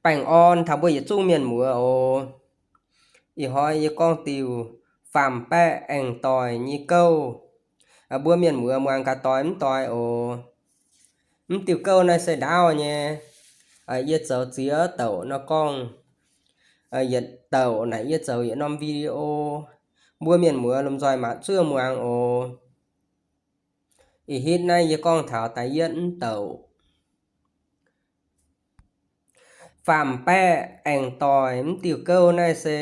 Baengh orn taux mbuo yietc zungv mienh muoz oc. Ih hnoi yie gorngv diuh faam-baeqv aengx doic nyei gouv. Mbuo mienh muoz muangx gaax doix mv doix oc. Mv diuh gouv naaiv se ndaauv nyei. Yie zoux ziex douc nor gorngv, yietc douc naaic yie zoux yietc norm video. Mbuo mienh muoz lomh nzoih mangc zuov muangx oc. Ih hitv naaiv yie gorngv taux da'yietv mv douc. Faam-baeqv aengx doic mv diuh gouv naaiv se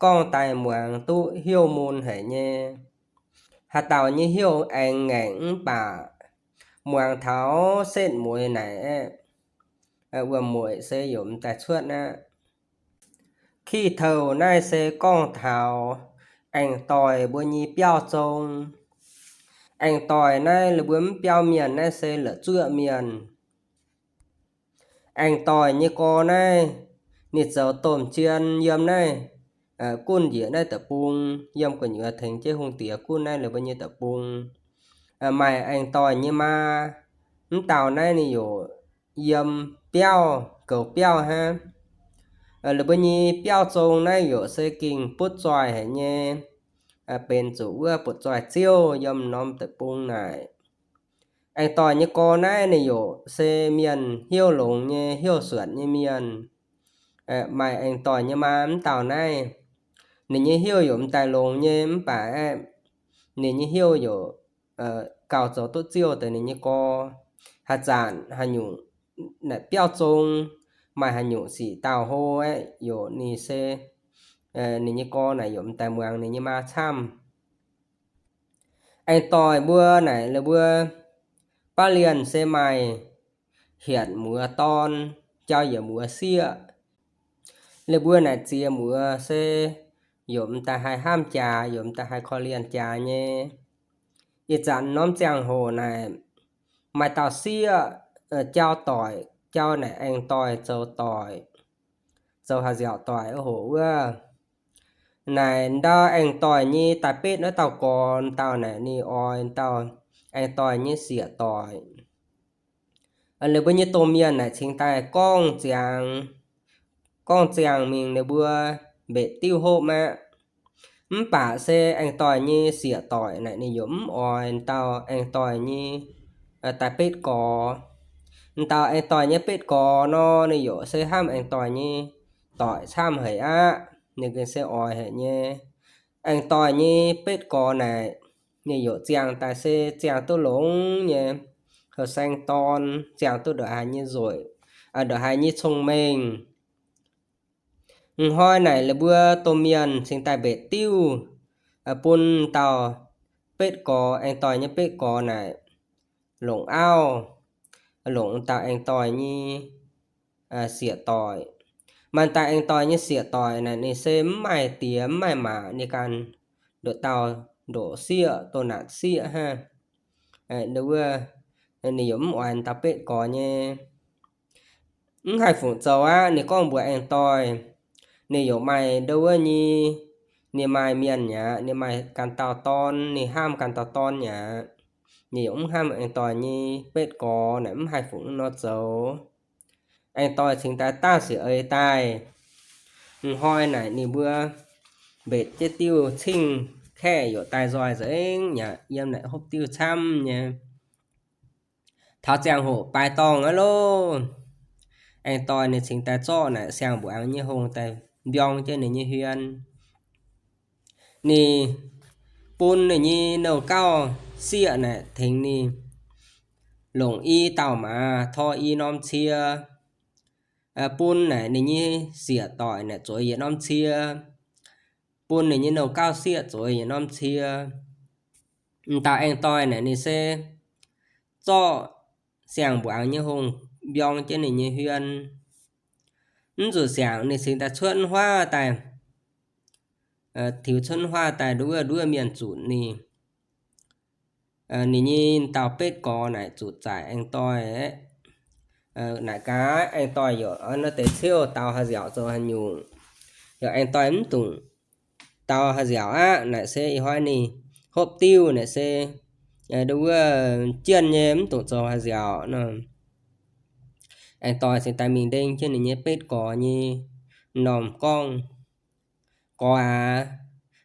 gorngv daaih muangx duqv heuc mun haic nyei. Haaix dauh nyei heuc aengx ngaengc mv baac muangx taux setv mueiz naaic aeqv, wuom-mueic se yaac mv daaih cuotv aqv. Kih touh naaiv se gorngv taux aengx doic mbuo nyei biauv zong. Aengx doic naaiv la'buo mv biauv mienh naaiv se la'zuoqv mienh. Aengx doic nyei gorx naaiv, ninh zoux domh jien yiem naaiv, gunv njiec naaiv deic-bung, yiem gu'nyuoz tengx jienv hungh diex gunv naaiv la'buo nyei deic-bung. Maaih aengx doic nyei maa, mv dauh naaiv ninh yaac yiem biauv, goux biauv hnangv. La'buo nyei biauv zong naaiv yaac se gengh butv zoih haic nyei, benx zuqc wuov butv zoih ziouv yiem norm deic-bung naaic. Aengx doic nyei gorx naaiv ninh yaac se mienh hnyouv longx nyei, hnyouv suonc nyei mienh. Maaih aengx doic nyei maa mv dauh naaiv, ninh nyei hnyouv yaac mv daaih longx nyei mv baac aeqv, ninh nyei hnyouv yaac gauh zoux duqv ziouv deix ninh nyei gorx. Haaix zanc haaix nyungc naaic biauv zong, maaih haaix nyungc sic dauh hlo aeqv, yaac ninh se, ninh nyei gorx naaic yaac mv daaih muangx ninh nyei maa camv. Aengx doic mbuo naaic la'buo baav lienh se maaih hietc muoz dorn, jauv yietc muoz sieqv. La'buo naaic ziex muoz se yaac mv daaih haih hnamv jaax, yaac mv daaih haih korv-lienh jaax nyei. Ih zanc norm ziangh hoc naaic maaih dauh sieqv, jauv doic, jauv naaic aengx doic zoux doic, zoux haaix nziaauc doic oc hoc wuov. Naaic ndau aengx doic nyei daaih betv wuov dauh gorx, dauh naaic ninh oix dauh aengx doic nyei sieqv doic. La'buo nyei domh mienh naaic cingx daaih gorngv ziangx, gorngv ziangx mingh ninh mbuo mbetc diuv hopv aqv. Mv baac se aengx doic nyei sieqv doic naaic ninh yaac mv oix dauh aengx doic nyei daaih betv gorx. Dauh aengx doic nyei betv gorx nor, ninh yaac se hnamv aengx doic nyei doic camv haic aqv. Ninh gengh se oix haic nyei. Aengx doic nyei betv gorx naaic, ninh yaac ziangh daaih se ziangh duqv longx nyei, heuc saeng-dorn, ziangh duqv ndongc haaix nyei nzueic, ndongc haaix nyei cong-mengh. Hnoi naaic la'buo domh mienh cingx daaih mbetc diuv bun dauh betv gorx, aengx doic nyei betv gorx naaic longc auv, longc dauh aengx doic nyei sieqv doic. Maaih dauh aengx doic nyei sieqv doic naaic ninh se mv maaih diex mv maaih maac, ninh ganh ndoqc dauh ndoqc sieqv, doh naanc sieqv hnangv. Wuov, ninh yaac mv oix dauh betv gorx nyei. Mv haih fungc zoux aqv. Ninh gorngv mbuox aengx doic, ninh yaac maaih ndo wuov nyei, ninh maaih mienh aqv, ninh maaih ganh dauh dorn, ninh hnamv ganh dauh dorn aqv. Ninh yaac mv hnamv aengx doic nyei betv gorx naaic, mv haih fungc nor zoux. Aengx doic cingx daaih daav siec eix daaih. Hnoi naaic ninh mbuo mbetc jienv diuv cingv kaeqv yaac daaih nzoih nzengc aqv, yiem naaic hopv diuv camv nyei. Taux ziangh hoc baaix dorngh aqv loh. Aengx doic ninh cingx daaih zorqv naaic siang-mbuangz nyei hongh daaih mbiorng jienv ninh nyei hmien. Ninh bun ninh nyei nouh gauh sieqv naaic tengx ninh longc i dauh maaz tor i norm cie, bun naaic ninh nyei sieqv doic naaic zueiz yietc norm cie, bun ninh nyei nouh gauh sieqv zueiz yietc norm cie. M'dauh aengx doic naaic ninh se zorqv siang-mbuangz nyei hongh mbiorng jienv ninh nyei hmien. Mv zuqc siangx ninh cingx daaih cuotv huaav daaih, tiux cuotv huaav daaih nduov nduov mienh zutc ninh. Ninh nyei dauh betv gorx naaic zuqc zaaic aengx doic aeqv, naaic gaax aengx doic yaac nor deix ciouv daux haaix nziaauc zoux haaix nyungc. Yaac aengx doic mv dungc daux haaix nziaauc aqv. Naaic se ih hnoi ninh hopv diuv naaic se nduov wuov jienh nyei mv dungc zoux haaix nziaauc nor. Aengx doic cingx daaih mingh ndeng jienv ninh nyei betv gorx nyei m'normh gorngv, Gorx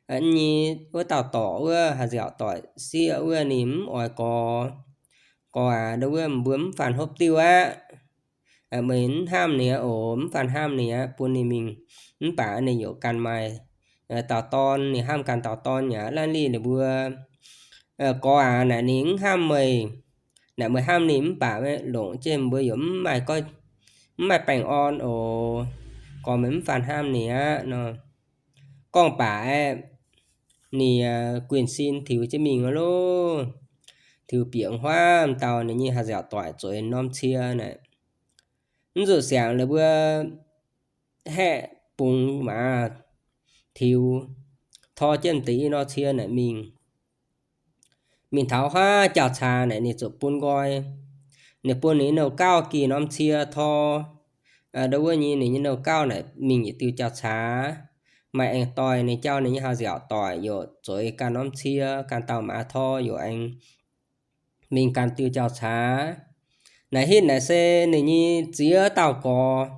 aac, nyei wuov dauh dorc wuov, haih nziaauc doic sieqv wuov, ninh mv oix gorx. Gorx aac, ndo wuov mbuo mv faanh hopv diuh aqv. Meih mv hnamv ninh aqv oc, mv faanh hnamv ninh aqv, bun ninh mingh. Mv baac ninh yaac ganh maaih dauh dorn, ninh hnamv ganh dauh dorn yaac laanh lih ninh mbuo. Gorx aac, naaic ninh mv hnamv meih. Naaic meih hnamv ninh mv baac longc jienv mbuo yaac mv maaih baengh orn oc. Gorx, meih mv faanh hnamv ninh aqv nor. Gorngv baac aeqv, ninh guinh sin tiux jienv mingh loh. Tiux bieqc huaav m'dauh ninh nyei haih nziaauc doic zueiz norm cie naaic. Mv zuqc siangx la'buo haeqv bungx maaz tiux tor jienv m'deix i norm cie naaic mingh. Mingh taux huaav jauv-caax naaic ninh zuqc bun nqoi. Ninh bun ninh nyei nouh gauv gih norm cie tor. Ndo wuov nyei ninh nyei nouh gauv naaic mingh yietc diuh jauv-caax. Maaih aengx doic ninh jauv ninh nyei haih nziaauc doic yaac zueiz ganh norm cie, ganh dauh maaz tor yaac aengx mingh ganh diuh jauv-caax. Naaic hitv naaic se ninh nyei ziex dauh gorx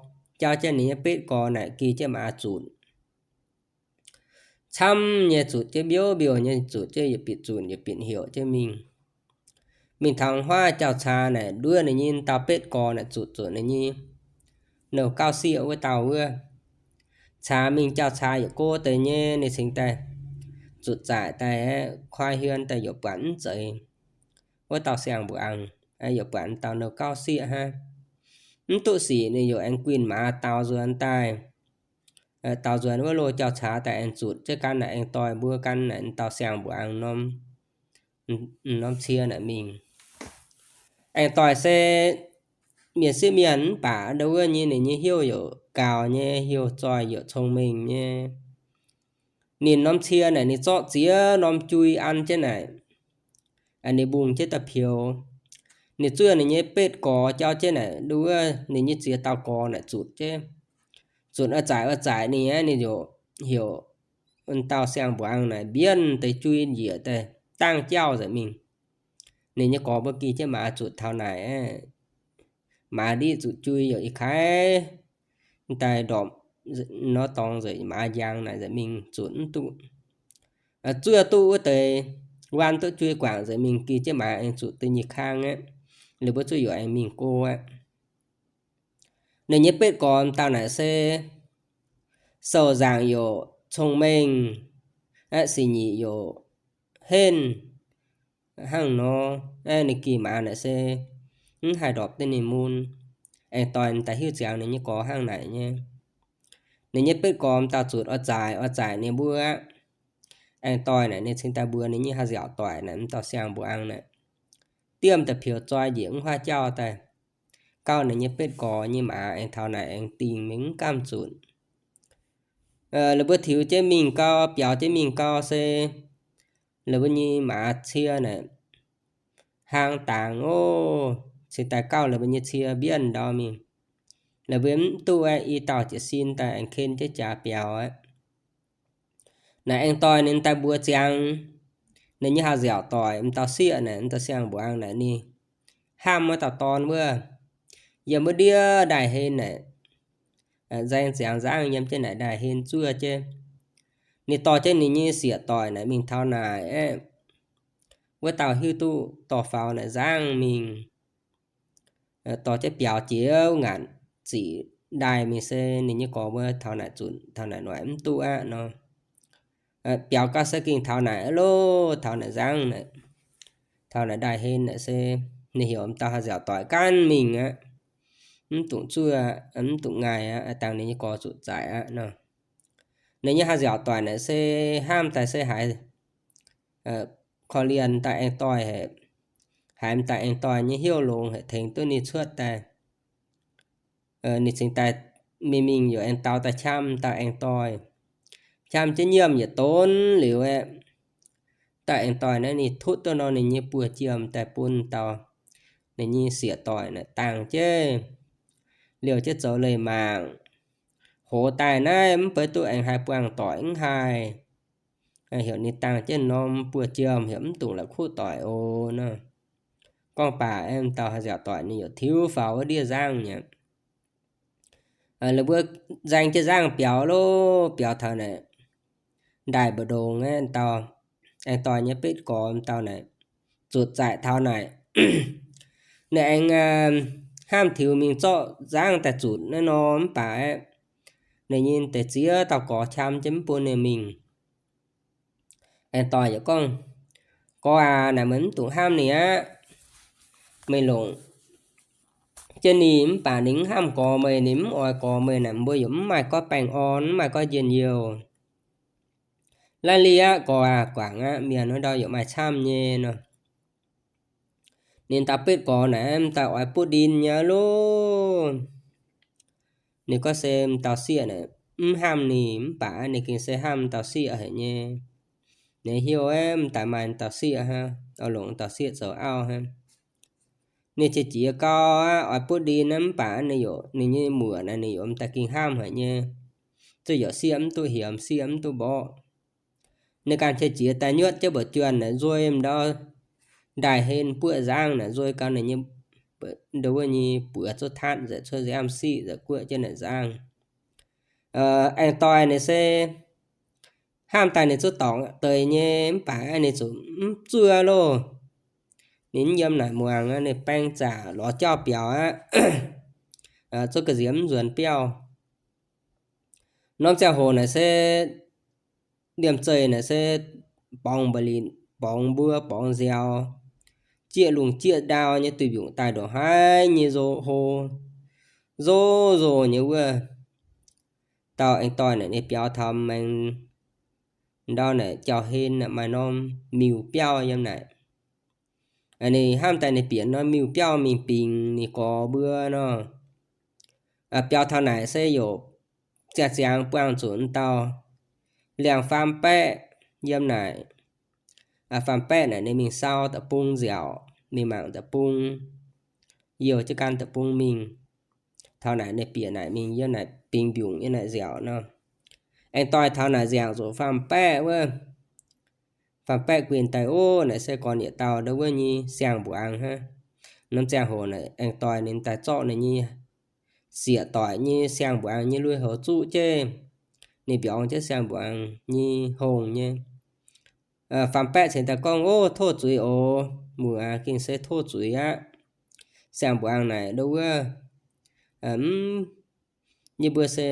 jauv jienv ninh nyei betv gorx naaic gih jienv maaz zutc. Camv nyei zutc jienv, mbiouv mbiouh nyei zutc jienv, yietc bieqc zunc yietc bieqc heuc jienv mingh. Mingh taux huaav jauv-caax naaic nduov ninh nyei dauh betv gorx naaic zutc zuqc ninh nyei nouh gauv sieqv wuov dauh wuov. Caax mingh jauv-caax yietc go deix nyei ninh cingx daaih zutc zaaic daaih aeqv, kuaai hmien daaih yaac buatc mv zeiz wuov dauh siang-mbuoqc angh, yaac buatc m'dauh nouh gauv sieqv hnangv. Mv duqv sic ninh yaac aengx guinh maaz daaux nzuonx daaih. Daaux nzuonx wuov loh jauv-caax daaih aengx zutc jienv gan naaic aengx doic mbuo gan naaic m'dauh siang-mbuoqc angh norm cie naaic mingh. Aengx doic se mienh sieqv mienh mv baac ndo wuov nyei ninh nyei hnyouv yaac gaux nyei, hnyouv zoih yaac cong-mengh nyei. Ninh norm cie naaic ninh zorqv ziex norm jui an jienv naaic, ninh mbungh jienv da'pioux. Ninh zuov ninh nyei betv gorx jauv jienv naaic ndo wuov ninh nyei ziex dauh gorx naaic zutc jienv. Zutc oix zaaic oix zaaic ninh aqv, ninh ziouc heuc wuov dauh siang-mbuoqc angh naaic mbienv deix jui njiec daaih dangh jauv nzengc mingh. Ninh nyei gorx mbuo gih jienv maaz zutc taux naaic, maaz ndiqv zuqc jui yaac ih kaaix daaih ndorpc nor dorngx nzengc, maaz njang naaic nzengc mingh zutc mv duqv. Zuov duqv wuov deix, waan duqv jui guangc nzengc mingh gih jienv maaz aengx zutc deix nyei kang aqv. Liuz mbuo zuqv yaac aengx mingh go aqv. Ninh nyei betv gorx dauh naaic se sou nzaangc yaac cong-mengh, sic nyic yaac henv hnangv nor. Ninh gih maaz naaic se mv haih ndorpc duqv ninh mun. Aengx doic daaih hiuv ziangx ninh nyei gorx hnangv naaic nyei. Ninh nyei betv gorx dauh zutc oix zaaic oix zaaic ninh mbuo aqv. Aengx doic naaic ninh cingx daaih mbuox ninh nyei haih nziaauc doic naaic m'dauh siang-mbuoqc angh naaic, diemv da'pioux zoi njiec mv huaav jauv daaih gauh ninh nyei betv gorx nyei maaz aengx taux naaic aengx dingh mingh mv gamh zutc. Laaix mbuo tiux jienv mingh gau, biaux jienv mingh gau se laaix mbuo nyei maaz cie naaic hlang dangx ov, cingx daaih gauh laaix mbuo nyei cie mbienv ndau mingh. Laaix mbuo mv duqv aeqv, i dauh jiez sin daaih aengx ken jienv jaax biaux aqv. Naaic aengx doic ninh daaih mbuox ziangx ninh nyei haih nziaauc doic m'dauh sieqv naaic, m'dauh siang-mbuoqc angh naaic ninh hnamv wuov dauh dorn wuov, yiem wuov ndiev ndaaih hlen naaic, nzaeng ziangx nzangv yiem jienv naaic ndaaih hlen zuov jienv. Ninh dorh jienv ninh nyei sieqv doic naaic mingh taux naaic aeqv, wuov dauh hiuv duqv dorh faaux naaic nzangv mingh, dorh jienv biaux jiex ngaanc ziqc ndaaih mingh se ninh nyei gorx mbuo taux naaic zunc taux naaic noic mv duqv aqv nor. Biaux gau se gengh taux naaic loh, taux naaic nzangv naaic, taux naaic ndaaih hlen naaic se ninh heuc m'dauh haih nziaauc doic gaanv mingh aqv. Mv dungx zuov, mv dungx ngaih aqv, dangh ninh nyei gorx zuqc zaaic aqv nor. Ninh nyei haih nziaauc doic naaic se hnamv daaih se haiz korv-lienh m'daaih aengx doic haic, haiz m'daaih aengx doic nyei hnyouv longx haic tengx duqv ninh cuotv daaih. Ninh cingx daaih mingh mingh yaac aengx daux daaih qam dauh aengx doic. Qam jienv nyiemh yietc donv liuz aeqv, dauh aengx doic naaiv ninh tutv duqv nor ninh nyei buoz-jiem daaih bun dauh ninh nyei sieqv doic naaic dangh jienv, liouh jienv zoux leiz-mangc. Hoz daaih naaiv mv baac duqv aengx haih buangh doic mv haih. Heuc ninh dangh jienv norm buoz-jiem heuc mv dungx la'kuqv doic oc nor. Gorngv baac m'dauh haih nziaauc doic ninh yaac tiux faaux wuov ndiev nzangv nyei. Ninh mbuo nzaeng jienv nzangv biaux loh, biaux taux naaic, ndaaih mbu'ndongx aeqv, dauh aengx doic nyei betv gorx dauh naaic, zuqc zaaic taux naaic, ninh aengx hnamv tiux mingh zorqv nzangv daaih zutc naaiv nor mv baac aeqv, ninh nyei deix ziex dauh gorx qam jienv mv bun ninh mingh. Aengx doic yaac gorngv, Gorx aac, naaic meih mv dungx hnamv ninh aqv. Meih longc jienv ninh mv baac ninh mv hnamv gorx meih, ninh mv oix gorx meih naaic, mbuo yaac mv maaih gorngv baengh orn, mv maaih gorngv njien-youh. Laiv liuz aqv, gorx aac, guangc aqv, mienh wuov ndau yaac maaih camv nyei nor. Ninh dauh betv gorx naaic m'daaih oix butv ndin nyei loh. Ninh gorngv se m'dauh sieqv naaic mv hnamv ninh mv baac ninh gengh se hnamv m'dauh sieqv haic nyei. Ninh hiuv aeqv, m'daaih maaih m'dauh sieqv hnangv, oix longc m'dauh sieqv zoux auv hnangv. Ninh qiex jiez gau aqv, oix butv ndin aqv, mv baac ninh yaac, ninh nyei muoc naaic ninh yaac m'daaih gengh hnamv haic nyei. Zuqc yaac sieqv mv duqv hiemx, sieqv mv duqv mborqv. Ninh ganh qiex jiez daaih nyuotv jienv mbuoqc juonh naaic nzueih m'ndau ndaaih hen buoqv nzangv naaic nzueih gau ninh nyei, ndo wuov nyei buoz zuqv tatv nzengc, cuotv nziaamv siqv nzengc, guoqv jienv naaic nzangv. Aengx doic ninh se hnamv daaih ninh zuqc dorngc deix nyei mv baac ninh zuqc mv zuov loh. Ninh mv yiem naaic muangx, ninh baeng zaqc lorz jauv biaux aqv, zuqc ga'nziex mv nzuonx biauv. Norm ziangh hoc naaic se liemh zeih naaic se borngz mba'linc, borngz mbuo, borngz nziaaux, jieqv lungh jieqv ndau nyei duih mbiungc daaih ndongc haaix nyei nzo hlo, nzo nzo nyei wuov. Dauh aengx doic naaic ninh biaux taux maengx ndau naaic jauv-hlen maaih norm miuc-biauv yiem naaic. Ninh hnamv daaih ninh bieqc norm miuc-biauv mingh bingx ninh gorx mbuo nor. Biaux taux naaic se yaac ziangh ziangx buangh zuqc dauh liangh faam-baeqv yiem naaic. Faam-baeqv naaic ninh mingh sau deic-bung nziaauc, mingh mangc deic-bung, youh jienv gan deic-bung mingh. Taux naaic ninh bieqc naaic mingh yiem naaic bingx mbiungc yiem naaic nziaauc nor. Aengx doic taux naaic nziaauc zuqc faam-baeqv wuov. Faam-baeqv guinh daaih, ov, naaic se gorn-yietc dauh ndo wuov nyei siang-mbuangz hnangv. Norm ziangh hoc naaic aengx doic ninh daaih zorqv ninh nyei sieqv-doic nyei siang-mbuangz nyei lui-houx zuqv jienv, ninh mbiorngz jienv siang-mbuangz nyei hongh nyei. Faam-baeqv cingx daaih gorngv, ov, tov zuiz oc. Muoc aac, gengh se tov zuiz aqv. Siang-mbuangz naaic ndo wuov, mv, yie mbuo se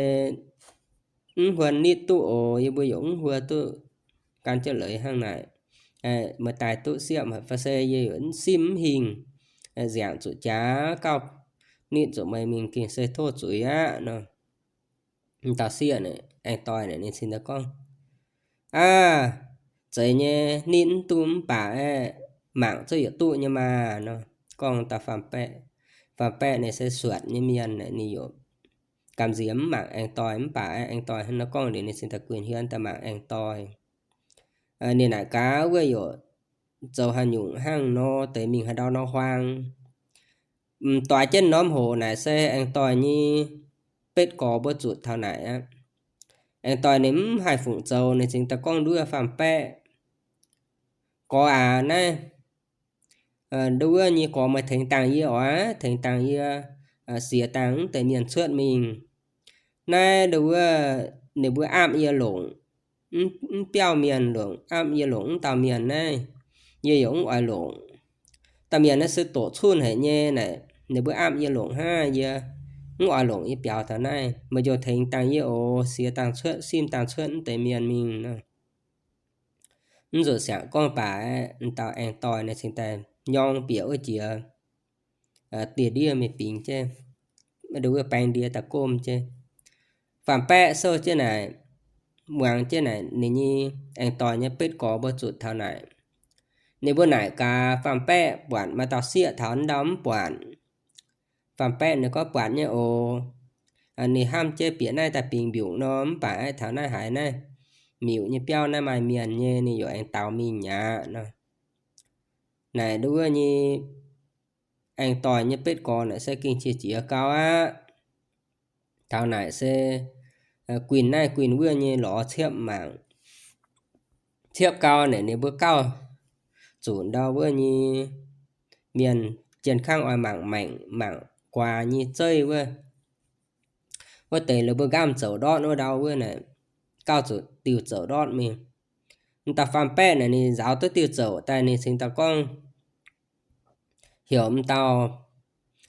mv huon nitv duqv oc. Yie mbuo yaac mv huo duqv gan jienv leiz hnangv naaic. Meih daaih duqv siepv haic fai se yie yaac simv mv hingh, nziangc zuqc jaax gauh nitv zuqc meih mingh gengh se tov zuiz aqv nor. Dauh sieqv naaic, aengx doic naaic ninh cingx daaih gorngv, aav, zeiz nyei, nitv mv duqv mv baac aeqv, mangc zungv yietc duqv nyei maah nor. Gorngv dauh faam-baeqv. Faam-baeqv ninh se suatc nyei mienh naaic, ninh yaac gamh nziex mv mangc aengx doic mv baac aeqv, aengx doic hnangv nor gorngv liuz ninh cingx daaih guinh hiuv daaih mangc aengx doic. Ninh naaic gaax wuov yaac zoux haaix nyungc hnangv nor deix mingh haaix ndau nor huaang. M'doix jienv norm hoc naaic se aengx doic nyei betv gorx mbuo zuqc taux naaic aqv. Aengx doic ninh mv haih fungc zoux, ninh cingx daaih gorngv nduov faam-baeqv, gorx aac, naaiv ndo wuov nyei gorx meih tengx dangh yie oc, tengx dangh yie siex dangh mv deix mienh cuotv mingh. Naaiv ndo wuov ninh mbuo apv yie longc, mv biauv mienh longc, apv yie longc mv dauh mienh naaiv, yie yaac mv oix longc. Dauh mienh naaiv se doqc cunh haic nyei naaic, ninh mbuo apv yie longc hnangv, yie mv oix longc, yie biaux taux naaiv. Meih njoux tengx dangh yie oc, siex dangh cuotv, simv dangh cuotv mv deix mienh mingh nor. Mv zuqc siangx gorngv baac aeqv, dauh aengx doic naaic cingx daaih nyorng bieqc wuov jiex dieh ndiev mingh bingx jienv, ndo wuov baeng ndie daaih gomv jienv. Faam-baeqv souv jienv naaic, muangx jienv naaic ninh nyei aengx doic nyei betv gorx mbuo zuqc taux naaic. Ninh mbuo naaic gaax faam-baeqv buatc maaih dauh sieqv taux ndau mv buatc. Faam-baeqv ninh gorngv buatc nyei oc. Ninh hnamv jienv bieqc naaiv daaih bingx mbiungc nor, mv baac aeqv, taux naaiv haiz naaiv miuc nyei biauv naaiv maaih mienh nyei, ninh yaac aengx daaux mingh mi'aqv nor. Naaic ndo wuov nyei aengx doic nyei betv gorx naaic se gengh qiex jiez gau aqv. Taux naaic se guinh naaiv guinh wuov nyei lorz ciepv mangc. Ciepv gau naaic ninh mbuo gauh zuqc ndau wuov nyei mienh jien kangv oix mangc maengc, mangc guaax nyei zeiv wuov. wuov deix la'buo nqaamv zouc ndortv wuov ndau wuov naaic, gauh zuqc diuh zouc ndortv mingh. M'dauh faam-baeqv naaic ninh nzaaux duqv diuh zouc daaih ninh cingx daaih gorngv, heuc m'dauh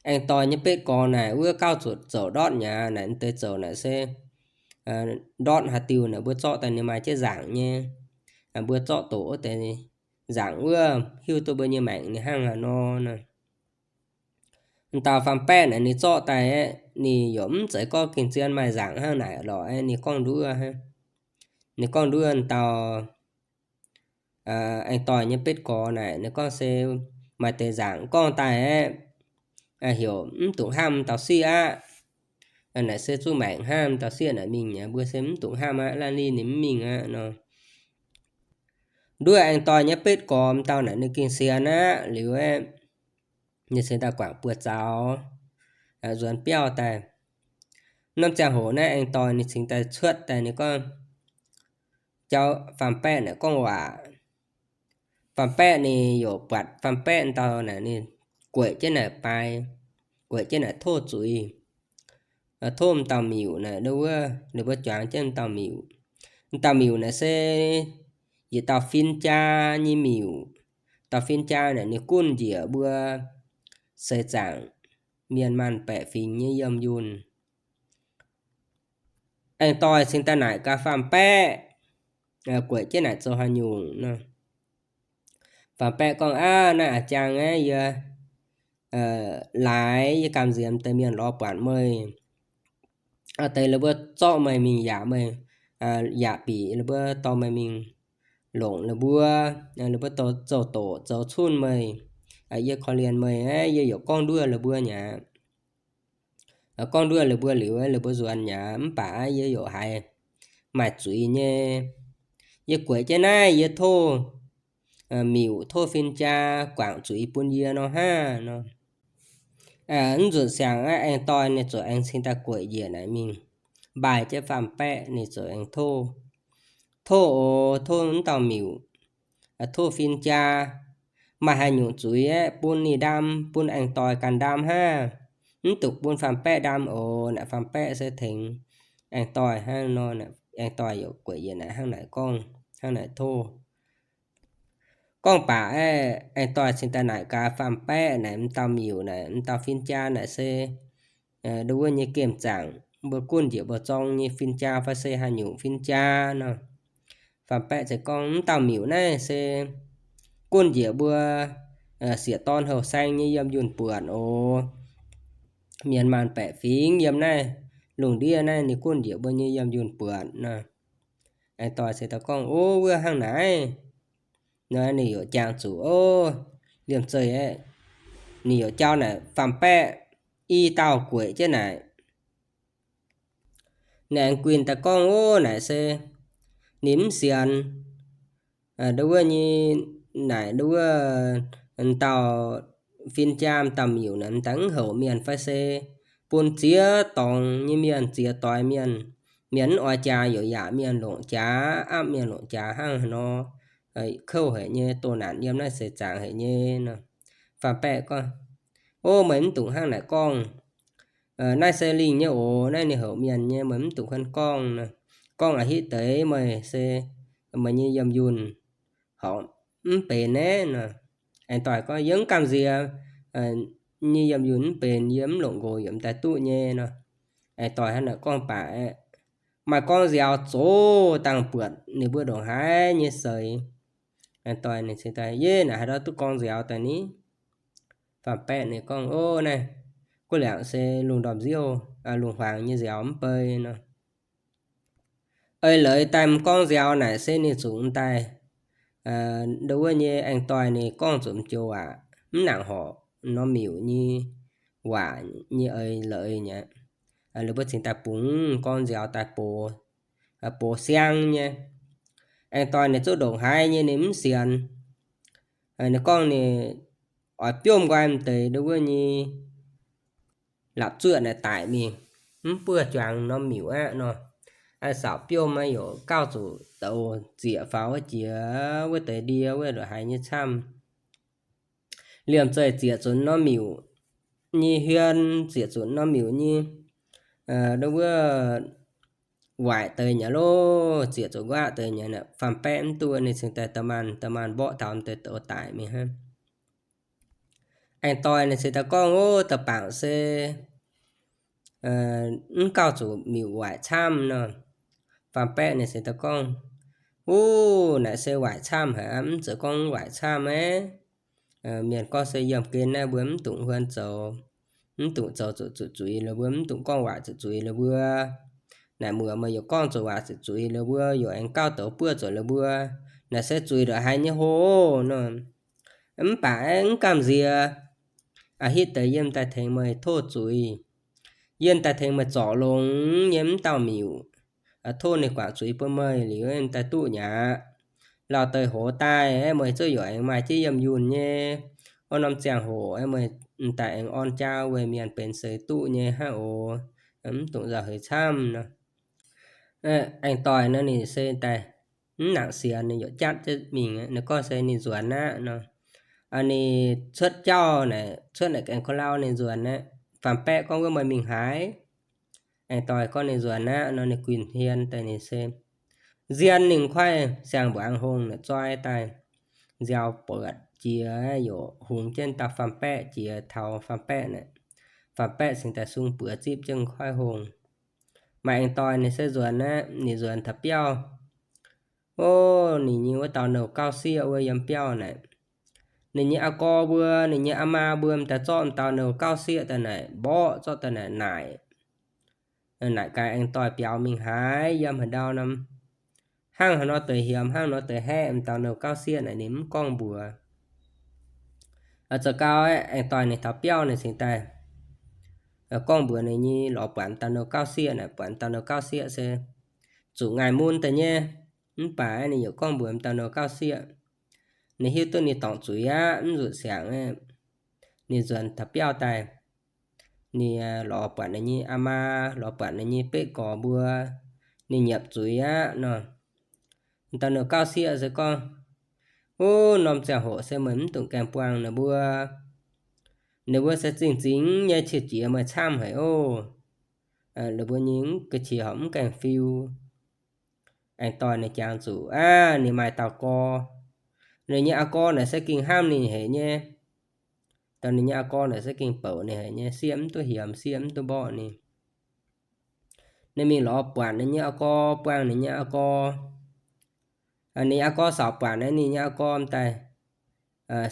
aengx doih nyei betv gorx naaic wuov gauh zuqc zouc ndortv mi'aqv. Naaic m'deix zouc naaic se ndortv haaix diuh naaic mbuo zorqv daaih ninh maaih jienv nzaangc nyei. Mbuo zorqv doqc wuov deix nzaangc wuov hiuv duqv mbuo nyei maengc ninh hnangv haaix nor nor. M'dauh faam-baeqv naaic ninh zorqv daaih aeqv, ninh yaac mv zeiz gorngv gengh zien maaih nzaangc hnangv naaic lorqc aeqv, ninh gorngv nduov, ninh gorngv nduov m'dauh aengx doih nyei betv gorx naaic, ninh gorngv se maaih deix nzaangc gorngv daaih aeqv, heuc mv dungx hnamv dauh sieqv aqv. Naaic se zuqc maengc hnamv dauh sieqv naaic mingh aqv, mbuo se mv dungx hnamv aqv, la'nyeic ninh mv mingh aqv nor. Nduov aengx doih nyei betv gorx m'dauh naaic ninh gengh sienx aqv liuz aeqv, ninh cingx daaih guangc buoz zaux nzuonx biauv daaih. Norm ziangh hoc naaiv aengx doih ninh cingx daaih cuotv daaih ninh gorngv jauv faam-baeqv naaic gorngv waac. Faam-baeqv ninh yaac buatc faam-baeqv dauh naaic ninh gueic jienv naaic bai, gueic jienv naaic tov zuiz, tov m'dauh miuc naaic, wuov ninh mbuo juangx jienv m'dauh miuc. M'dauh miuc naaic se yietc dauh fin-jaa nyei miuc. Dauh fin-jaa naaic ninh gunv njiec mbuo seix zaangc mienh maanh baeqc fingx nyei yiem yunh. Aengx doih cingx daaih naaic gaax faam-baeqv, gueic jienv naaic zoux haaix nyungc nor. Faam-baeqv gorngv, Aav, naaiv a'jang aeqv, yie laaix yie gamh nziex deix mienh lorz buatc meih, deix la'buo zorqv meih mingh yaac meih, yaac bieqc la'buo dorh meih mingh longc la'buo, la'buo zoux doqc zoux cunh meih. Yie korv-lienh meih aeqv, yie yaac gorngv nduov la'buo nyei aqv. Gorngv nduov la'buo liuz, la'buo nzuonx mi'aqv, mv baac yie yaac haiz maaih zuiz nyei. Yie gueic jienv naaiv yie tov miuc tov fin-jaa guangc zuiz bun yie nor hnangv nor. Mv nzunc siangx aengx doih ninh ziouc aengx cingx daaih gueic njiec naaic mingh, mbaih jienv faam-baeqv ninh ziouc aengx tov, Tov oc, tov m'dauh miuc, tov fin-jaa, maaih haaix nyungc zuiz aeqv bun ninh ndaam, bun aengx doih ganh ndaam hnangv. Mv dungx bun faam-baeqv ndaam oc. Naaic faam-baeqv se tengx aengx doih hnangv nor. Aengx doih yaac gueic njiec naaic hnangv naaic gorngv, hnangv naaic tov. Gorngv baac aeqv, aengx doih cingx daaih naaic gaax faam-baeqv naaic, m'dauh miuc naaic, m'dauh fin-jaa naaic se nduov wuov nyei gemh zaangc, mbuo gunv njiec mbuo zorng nyei fin-jaa fai se haaix nyungc fin-jaa nor. Faam-baeqv ziouc gorngv, M'dauh miuc naaiv se gunv njiec mbuo sieqv dorn houh saeng nyei yiem yunh buonc oc. Mienh maanh baeqc fingx yiem naaiv lungh ndiev naaiv ninh gunv njiec mbuo nyei yiem yunh buonc nor. Aengx doih se daaih gorngv, Ov, wuov hnangv naaic. Nor ninh yaac jangx zuqc, ov, liemh zeih aeqv, ninh yaac jauv naaic faam-baeqv i dauh gueic jienv naaic. Ninh aengx guinh daaih gorngv, Ov, naaic se ninh mv sienx nduov wuov nyei, naaic nduov wuov dauh fin-jaa m'dauh miuc naaic m'daaih mv houc mienh fai se bun ziex dorngx nyei mienh ziex doix mienh, mienh mv oix jaax yaac yaac mienh longc jaax, apv mienh longc jaax hnangv haaix nor, kouv haic nyei, doh naanc yiem naaiv seix zaangc haic nyei nor. Faam-baeqv gorngv, Ov, meih mv dungx hnangv naaic gorngv. Naaiv se lingh nyei oc. Naaiv ninh houc mienh nyei, meih mv dungx huan gorngv nor. Gorngv a'hitv deix meih se meih nyei yiem yunh horpc mv benx naaiv nor. Aengx doih gorngv, Yie mv gamh nziex nyei yiem yunh mv benx, yie mv longc nqox yaac m'daaih duqv nyei nor. Aengx doih hnangv naaic gorngv baac aeqv, maaih gorngv nziaaux zoux dangh buatc ninh mbuo ndongc haaix nyei seix. Aengx doih ninh cingx daaih, Yie naaic haaix ndau duqv gorngv nziaaux daaih ni? Faam-baeqv ninh gorngv, Ov, naaiv guv liangc se lungh ndorm nziouv, lungh huaangx nyei nziaaux mv bei nor. Eix leiz daaih m'gorngv nziaaux naaic se ninh zuqc m'daaih nduov wuov nyei aengx doih ninh gorngv zuqc m'joux waac, mv nangc horc norm miuc nyei waac nyei eix leiz nyei. Ninh mbuo cingx daaih bungx m'gorngv nziaaux daaih box, box siang nyei. Aengx doih ninh zuqv ndongc haaix nyei ninh mv sienx. Ninh gorngv ninh oix biomv nqoi m'deix nduov wuov nyei lapc zuoqv naaic daic mingh, mv buov juangx norm miuc aqv nor. Aa, saauc biomv aqv, yaac gauh zuqc douz zieqc faaux jiex wuov deix ndie wuov ndongc haaix nyei camv. Liemh zeih zieqc zunc norm miuc nyei hmien, zieqc zunc norm miuc nyei Nduov wuov waaic deix nyei loh, ziec zuqc nquaqv deix nyei, faam-baeqv mv duqv, ninh cingx daaih da'maanh da'maanh mborqv taux deix douz daic mingh hnangv. Aengx doic ninh cingx daaih gorngv, Ov, da'bangc se mv gauh zuqc miuc waaic camv nor. Faam-baeqv ninh cingx daaih gorngv, Ov, naaic se waaic camv haic aqv, mv zeiz gorngv mv waaic camv aqv. Mienh gorngv se yiem gen naaiv mbuo mv dungx huon zoux, mv dungx zoux zuqc zuqc zuiz lorqc, mbuo mv dungx gorngv waac zuqc zuiz lorqc mbuo. Naaic muoc meih yaac gorngv zuqc waac zuqc zuiz lorqc mbuo, yaac aengx gauh douz buov zuqc lorqc mbuo. Naaic se zuiz ndongc haaix nyei hlo nor. Mv baac aeqv, mv gamh nziex, a'hitv deix yiem daaih tengx meih tov zuiz. Yiem daaih tengx meih zorc longx nyei mv dauh miuc, tov ninh guangc zuiz bun meih liuz, daaih duqv nyei aqv. Lauh deix hoz daaih aeqv, meih zungv yaac aengx maaih jienv yiem yunh nyei. Wuov norm ziangh hoc aeqv, meih daaih aengx orn jaa weic mienh benx seix duqv nyei hnangv oc. Mv dungx nzauh heix camv nor. Aengx doic nor ninh se daaih mv nangc sienx, ninh yaac jatv jienv mingh. Ninh gorngv se ninh nzuonx aqv nor. Ninh cuotv jauv naaic, cuotv naaic gaengh ko lau ninh nzuonx aqv. Faam-baeqv gorngv, Wuov meih mingh haaix? Aengx doic gorngv ninh nzuonx aqv nor, ninh guinh hmien daaih ninh se nzien ninh kuaaiv siang-mbuangz hongh naaic zoi daaih, nziaaux buatc jiex, yaac hungx jienv dauh faam-baeqv jiex taux faam-baeqv naaic. Faam-baeqv cingx daaih sung buoz zipv jienv kuaaiv hongh. Maaih aengx doic ninh se nzuonx aqv, ninh nzuonx taux biauv. Ov, ninh nyei wuov dauh nouh gauv sieqv wuov yiem biauv naaic, ninh nyei aa gorx mbuo, ninh nyei aa maa mbuo m'daaih zorqv m'dauh nouh gauv sieqv daaih naaic mborqv, zorqv daaih naaic naaic. Naaic gaax aengx doic biaux mingh haaix, yiem haaix ndau nor, hnangv haaix nor deix hiemx, hnangv nor deix haeqv m'dauh nouh gauv sieqv naaic ninh mv gorngv mbuox. Zoux gau aengx doic ninh taux biauv ninh cingx daaih gorngv mbuox ninh nyei lorz buatc m'dauh nouh gauv sieqv naaic, buatc m'dauh nouh gauv sieqv se zuqc ngaih mun daaih nyei. Mv baac ninh yaac gorngv mbuox m'dauh nouh gauv sieqv, ninh hiuv duqv ninh dorngc zuiz aqv, mv nzuqc siangx aqv. Ninh nzuonx taux biauv daaih, ninh lorz buatc ninh nyei aa maa, lorz buatc ninh nyei beqv gorx mbuo, ninh nyiepc zuiz aqv nor. M'dauh nouh gauv sieqv se gorngv, Wuov norm ziangh hoc se meih mv dungx gaengh buangh ninh mbuo. Ninh mbuo se zingh zingx nyei qiex jiez meih camv haic oc. Ninh mbuo nyei ga'qiex horpc mv gaengh fiu. Aengx doic ninh jangx zuqc aqv, ninh maaih dauh gorx. Ninh nyei aa gorx naaic se gengh hnamv ninh haic nyei. Dongh ninh nyei aa gorx naaic se gengh bouc ninh haic nyei, sieqv mv duqv hiemx, sieqv mv duqv mborqv ninh. Ninh mingh lorz buatc ninh nyei aa gorx, buangh ninh nyei aa gorx. Ninh aa gorx saauc buatc naaiv ninh nyei aa gorx daaih,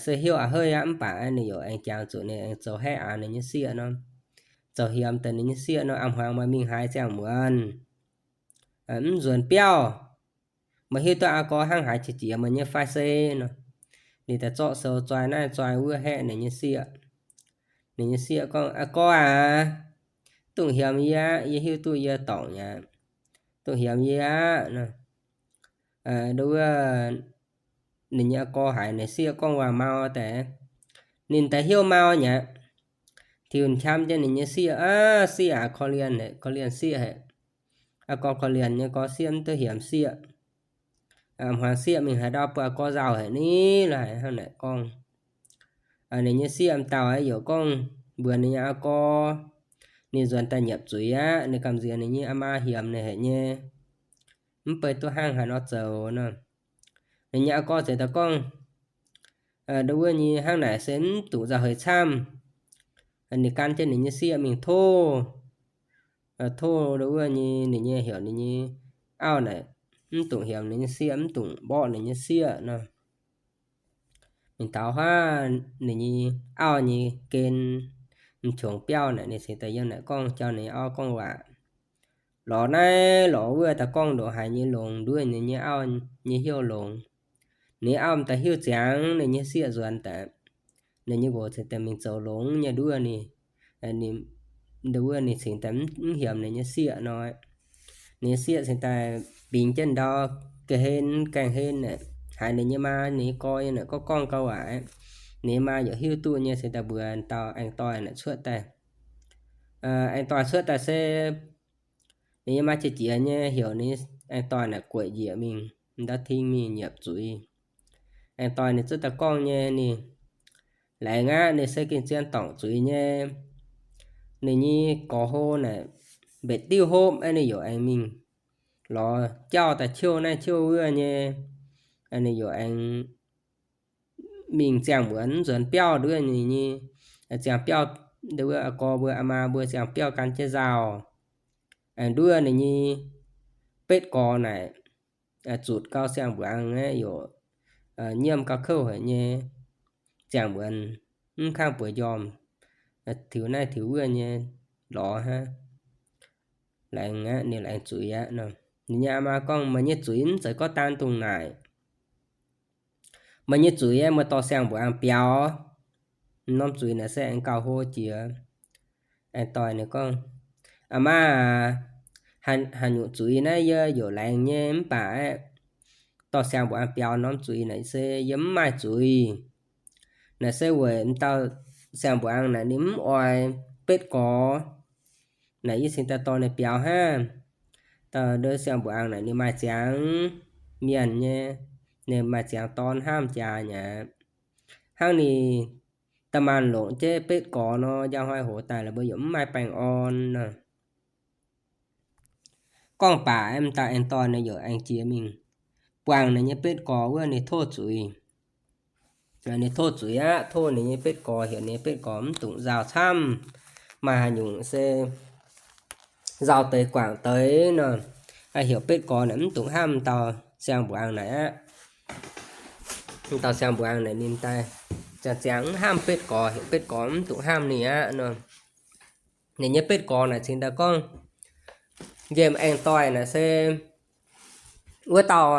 se heuc a'hneiv aqv, mv baac ninh yaac aengx jangx zuqc ninh aengx zoux haeqv aax ninh nyei sieqv nor, zoux hiemx deix ninh nyei sieqv nor, a'hmuangx meih mingh haaix ziangh muonz, mv nzuonx biauv, meih hiuv duqv aa gorx hnangv haaix qiex jiez meih nyei fai se nor. Ninh daaih zorqv sou zoi naaiv zoi wuov haeqv ninh nyei sieqv. Ninh nyei sieqv gorngv, Aa gorx aac, dungx hiemx yie aqv, yie hiuv duqv yie dorngc aqv. Dungx hiemx yie aqv nor. Nduov wuov, ninh nyei aa gorx haiz ninh sieqv gorngv waac mau daaih, ninh daaih hnyouv mau nyei aqv. Tiux qam jienv ninh nyei sieqv, Aav, sieqv aac, korv-lienh, korv-lienh sieqv haic. Aa gorx korv-lienh nyei gorx, sieqv mv duqv hiemx sieqv. A'hmuangx sieqv mingh haaix ndau bun aa gorx nzauh haic ni, laaix hnangv naaic gorngv. Ninh nyei sieqv m'dauh yaac gorngv mbuox ninh nyei aa gorx, ninh nzuonx daaih nyiepc zuiz aqv, ninh gamh nziex ninh nyei aa maa hiemx ninh haic nyei, mv bei duqv hnangv haaix nor zoux nor. Ninh nyei aa gorx ziouc daaih gorngv, Nduov wuov nyei hnangv naaic se mv dungx nzauh heix camv. Ninh gan jienv ninh nyei sieqv mingh tov, tov nduov wuov nyei ninh nyei heuc ninh nyei auv naaic, mv dungx hiemx ninh nyei sieqv, mv dungx mborqv ninh nyei sieqv nor. Mingh taux huaav ninh nyei auv nyei gen, m'qongx biauv naaic, ninh cingx daaih yiem naaic gorngv, jauv ninh nyei auv gorngv waac. Lorz naaiv lorz wuov daaih gorngv ndongc haaix nyei longx nduov ninh nyei auv nyei hnyouv longx. Ninh nyei auv m'daaih hiuv ziangx ninh nyei sieqv nzuonx daaih, ninh nyei nqox cingx daaih mingh zoux longx nyei nduov ninh, nduov wuov ninh cingx daaih mv hiemx ninh nyei sieqv nor. Ninh nyei sieqv cingx daaih bingx jienv ndau ga'hlen gaengh hlen naaic, haiz ninh nyei maa ninh nyei gorx yiem naaic gorngv gorngv gauh waac. Ninh nyei maa yaac hiuv duqv nyei, cingx daaih mbuox dauh aengx doic naaic cuotv daaih. Aengx doic cuotv daaih se ninh nyei maa qiex jiez nyei heuc ninh aengx doic naaic gueic njiec mingh ndau ting mingh nyiepc zuiz. Aengx doic ninh zuqc daaih gorngv nyei, ninh laengz aqv, ninh se gengh zien dorngc zuiz nyei. Ninh nyei gorx hlo naaic, mbetc diuv hopv, ninh yaac aengx mingh lorz jauv daaih ciouv naaiv ciouv wuov nyei. Ninh yaac aengx mingh ziangh mbuox mv nzuonx biauv nduov ninh nyei, ziangh biauv, nduov aa gorx mbuo aa maa mbuo ziangh biauv gan jienv nzauh. Aengx nduov ninh nyei betv gorx naaic, zutc gau siang-mbuangz aeqv, yaac nyiemv gau kouv haic nyei. Ziangh mbuox mv kangv buoz njormh, tiux naaiv tiux wuov nyei lorz hnangv. Laengz aqv, ninh laengz zuiz aqv nor. Ninh nyei aa maa gorngv, Meih nyei zuiz mv zeiz gorngv daan dongh naaic. Meih nyei zuiz aeqv, meih dorh siang-mbuangz biaux. Norm zuiz naaic se aengx gauh hlo jiex. Aengx doic ninh gorngv, Aa maa aac, haaix nyungc zuiz naaiv yie yaac laengz nyei, mv baac aeqv, dorh siang-mbuangz biaux norm zuiz naaic se yie mv maaih zuiz. Naaic se weic m'dauh siang-mbuangz naaic ninh mv oix betv gorx. Naaic yie cingx daaih dorh ninh biaux hnangv. Dauh nduov siang-mbuangz naaic ninh maaih ziangx mienh nyei, ninh maaih ziangx dorn hnamv jaax nyei aqv. Hnangv ninh da'maanc longc jienv betv gorx nor, njang hnoi hoz daaih la'buo yaac mv maaih baengh orn nor. Gorngv baac m'dauh aengx doic ninh yaac aengx jiex mingh buangh ninh nyei betv gorx wuov, ninh tov zuiz. Ninh tov zuiz aqv, tov ninh nyei betv gorx, heuc ninh nyei betv gorx mv dungx nzauh camv. Maaih haaix nyungc se nzauh deix guangc deix nor, heuc betv gorx naaic mv dungx hnamv dauh siang-mbuangz naaic aqv. Dauh siang-mbuangz naaic ninh daaih ziangh ziangh mv hnamv betv gorx, heuc betv gorx mv dungx hnamv ninh aqv nor. Ninh nyei betv gorx naaic cingx daaih gorngv, nqemh aengx doic naaic se wuov dauh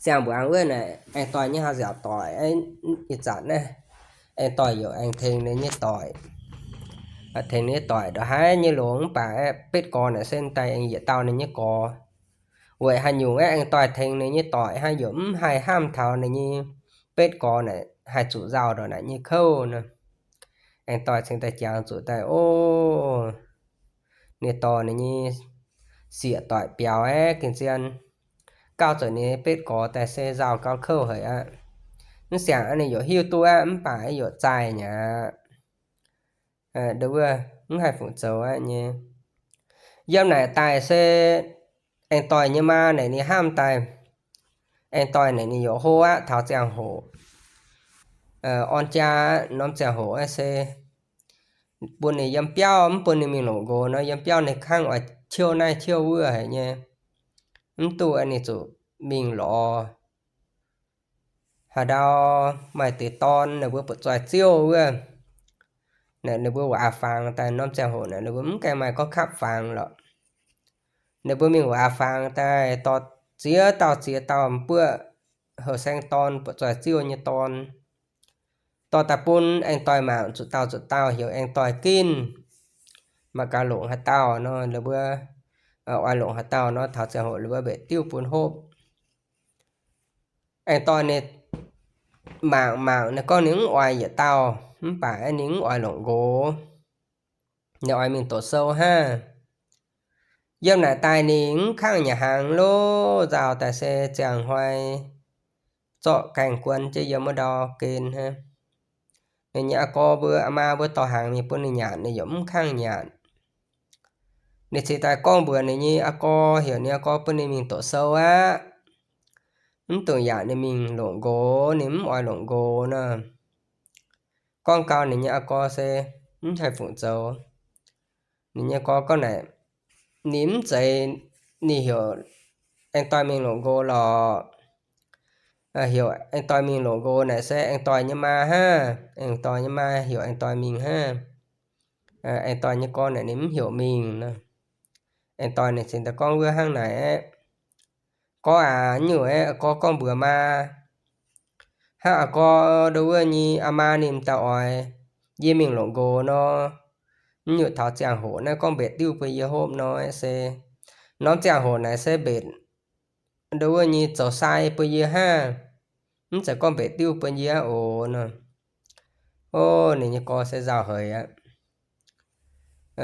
siang-mbuangz wuov naaic aengx doic nyei haaix nziaauc doic. Ih zanc naaiv aengx doic yaac aengx tengx ninh nyei doic, tengx ninh nyei doic ndongc haaix nyei longx, mv baac betv gorx naaic se daaih aengx yietc dauh ninh nyei gorx. Weic haaix nyungc aeqv, aengx doic tengx ninh nyei doic hnangv, yaac mv haih hnamv taux ninh nyei betv gorx naaic haih zuqc nzauh ndongc naaic nyei kouv nor. Aengx doic cingx daaih jangx zuqc daaih, o, ninh dorh ninh nyei sieqv doic biaux aeqv, gengh zien gauh zuqc ninh nyei betv gorx daaih se nzauh gauh kouv haic aqv. Mv siangx ninh yaac hiuv duqv aqv, mv baac yaac zaih nyei aqv. Nduov wuov mv haih fungc zoux aqv nyei. Yiem naaic daaih se aengx doic nyei maa naaic ninh hnamv daaih, aengx doic naaic ninh yaac hlo aqv. Taux ziangh hoc orn jaa aqv, norm ziangh hoc aqv se bun ninh yiem biauv, mv bun ninh mingh longc nqox nor, yiem biauv ninh kangv oix ciouv naaiv ciouv wuov haic nyei. Mv duqv ninh zuqc mingh lorz haaix ndau maaih deix dorn ninh mbuo buatc zoih ziouv wuov, ninh mbuo waac fangx daaih. Norm ziangh hoc naaic ninh mbuo mv gaengh maaih gorngv kapv fangx lorqc. Ninh mbuo mingh waac fangx daaih dorh ziex dauh ziex dauh m'buoqv houh saeng dorn, buatc zoih ziouv nyei dorn, dorh daaih bun aengx doic mangc, zuqc dauh zuqc dauh heuc aengx doic ginv, mangc gaax longc haaix dauh nor, ninh mbuo oix longc haaix dauh nor, taux ziangh hoc ninh mbuo mbetc diuv bun hopv. Aengx doic ninh mangc mangc, ninh gorngv ninh mv oix yietc dauh, mv baac ninh mv oix longc nqox, ninh oix mingh doqc sou hnangv. Yiem naaic daaih ninh mv kangv nyanc hnaangx loh, nzauh daaih se ziangh hnoi zorqv gaengh guon jienv yiem wuov ndau gen hnangv. Ninh nyei aa gorx mbuo aa maa mbuo dorh hnaangx mingh bun ninh nyanc, ninh yaac mv kangv nyanc. Ninh cingx daaih gorngv mbuox ninh nyei aa gorx, heuc ninh aa gorx bun ninh mingh doqc sou aqv. Mv dungx yaac ninh mingh longc nqox, ninh mv oix longc nqox nor. Gorngv gau ninh nyei aa gorx se mv haih fungc zoux. Ninh nyei gorx gorngv naaic, ninh mv zeiz, ninh heuc aengx doic mingh longc nqox lorqc. Heuc aengx doic mingh longc nqox naaic se aengx doic nyei maa hnangv. Aengx doic nyei maa heuc aengx doic mingh hnangv. Aengx doic nyei gorx naaic ninh mv heuc mingh nor. Aengx doic ninh cingx daaih gorngv wuov hnangv naaic aqv. Gorx aac, nyungc aeqv, gorx gorngv mbuox maa, hnangv aa gorx nduov wuov nyei aa maa ninh m'dauh oix yie mingh longc nqox nor, nyungc taux ziangh hoc naaiv gorngv mbetc diuv bun yie hopv nor se, norm ziangh hoc naaic se mbetc nduov wuov nyei zoux sai bun yie hnangv, mv zeiz gorngv mbetc diuv bun yie oc nor. O, ninh nyei gorx se nzauh haic aqv.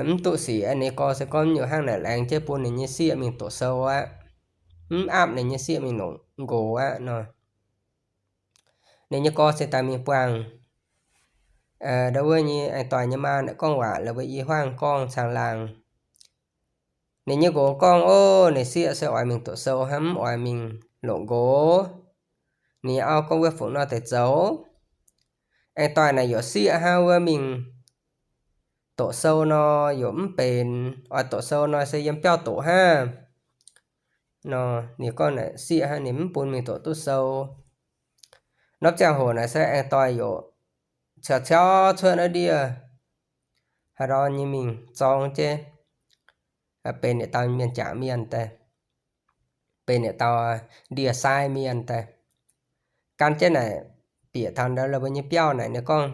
Mv duqv sic aqv. Ninh gorx se gorngv nyungc hnangv naaic laengz jienv bun ninh nyei sieqv mingh doqc sou aqv, mv aapv ninh nyei sieqv mingh longc nqox aqv nor. Ninh nyei gorx se daaih mingh buangh nduov wuov nyei aengx doic nyei maa naaic gorngv waac, la'buo i hmuangv gorngv caangh laangh. Ninh nyei nqox gorngv, Ov, ninh sieqv se oix mingh doqc sou hnangv, mv oix mingh longc nqox. Ninh nyei auv gorngv, Wuov fungc nor deix zoux? Aengx doic naaic yaac sieqv hnangv, wuov mingh doqc sou nor yaac mv benx. Oix doqc sou nor se yiem biauv doqc hnangv nor. Ninh gorngv naaic sieqv hnangv, ninh mv bun mingh doqc duqv sou. Norm ziangh hoc naaic se aengx doic yaac ciaux ciaux cuotv naaiv ndiev haaix ndau nyei mingh zorng jienv, benx yietc dauh mienh jangc mienh daaih, benx yietc dauh ndie-sai mienh daaih. Gan jienv naaic bieqc taux ndau mbuo nyei biauv naaic, ninh gorngv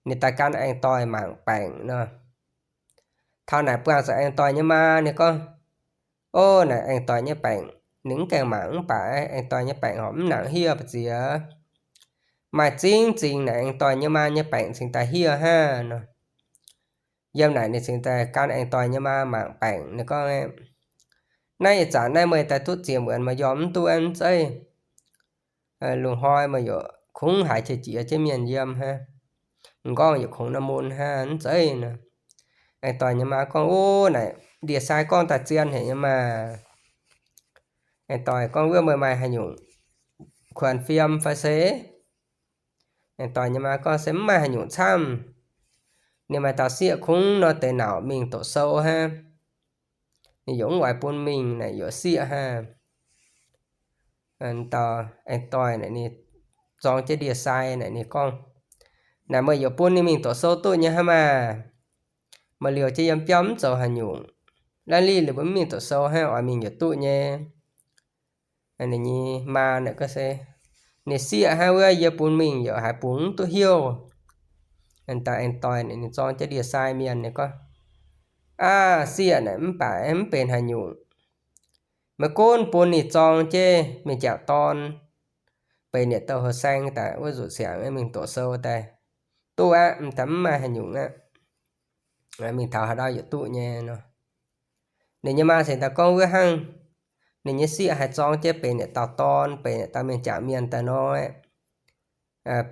ninh daaih gan aengx doic mangc baengc nor. Taux naaic buangh zuqc aengx doic nyei maa, ninh gorngv, Ov, naaic aengx doic nyei baengc ninh mv gaengh mangc, mv baac aengx doic nyei baengc horpc mv nangc hiev mbu'ziex. Maaih zingv zingh naaic aengx doic nyei maa nyei baengc cingx daaih hiev hnangv nor. Yiem naaic ninh cingx daaih gan aengx doic nyei maa mangc baengc. Ninh gorngv, Naaiv ih zanc naaiv meih daaih duqv ziex muonz, meih yiem mv duqv aqv, mv zeiz? Lungh hnoi meih yaac kungx haiz qiex jiez jienv mienh yiem hnangv, m'nqorngv yaac kungx naaiv mun hnangv, mv zeiz nor. Aengx doic nyei maa gorngv, Ov, naaic ndie-sai gorngv daaih zien haic nyei maah. Aengx doic gorngv, Wuov meih maaih haaix nyungc kuonx fiem fai se? Aengx doic nyei maa gorngv, Se mv maaih haaix nyungc camv. Ninh maaih dauh sieqv kungx nor deix nauc mingh doqc sou hnangv. Ninh yaac mv oix bun mingh naaic, yaac sieqv hnangv. Dauh aengx doic naaic ninh zorng jienv ndie-sai naaic ninh gorngv, Naaic meih yaac bun ninh mingh doqc sou duqv nyei hnangv maah. Meih liouh jienv yiem biauv mv zoux haaix nyungc. Naaiv liz liuz mbuo mv mingh doqc sou hnangv, oix mingh yaac duqv nyei. Ninh nyei maa naaic gorngv se, Ninh sieqv hnangv, wuov yie bun mingh yaac haiz bungx mv duqv heuc. Dauh aengx doic naaic ninh zorng jienv ndie-sai mienh ninh gorngv, Aav, sieqv naaic mv baac mv benx haaix nyungc. Meih gunv bun ninh zorng jienv mingh jangc dorn, benx yietc dauh houh saeng daaih wuov nzuqc siangx mingh doqc sou daaih, duqv aqv, mv daaih mv maaih haaix nyungc aqv. Mingh taux haaix ndau yaac duqv nyei nor. Ninh nyei maa cingx daaih gorngv, Wuov hnangv ninh nyei sieqv haih zorng jienv benx yietc dauh dorn, benx yietc dauh mienh jangc mienh daaih nor,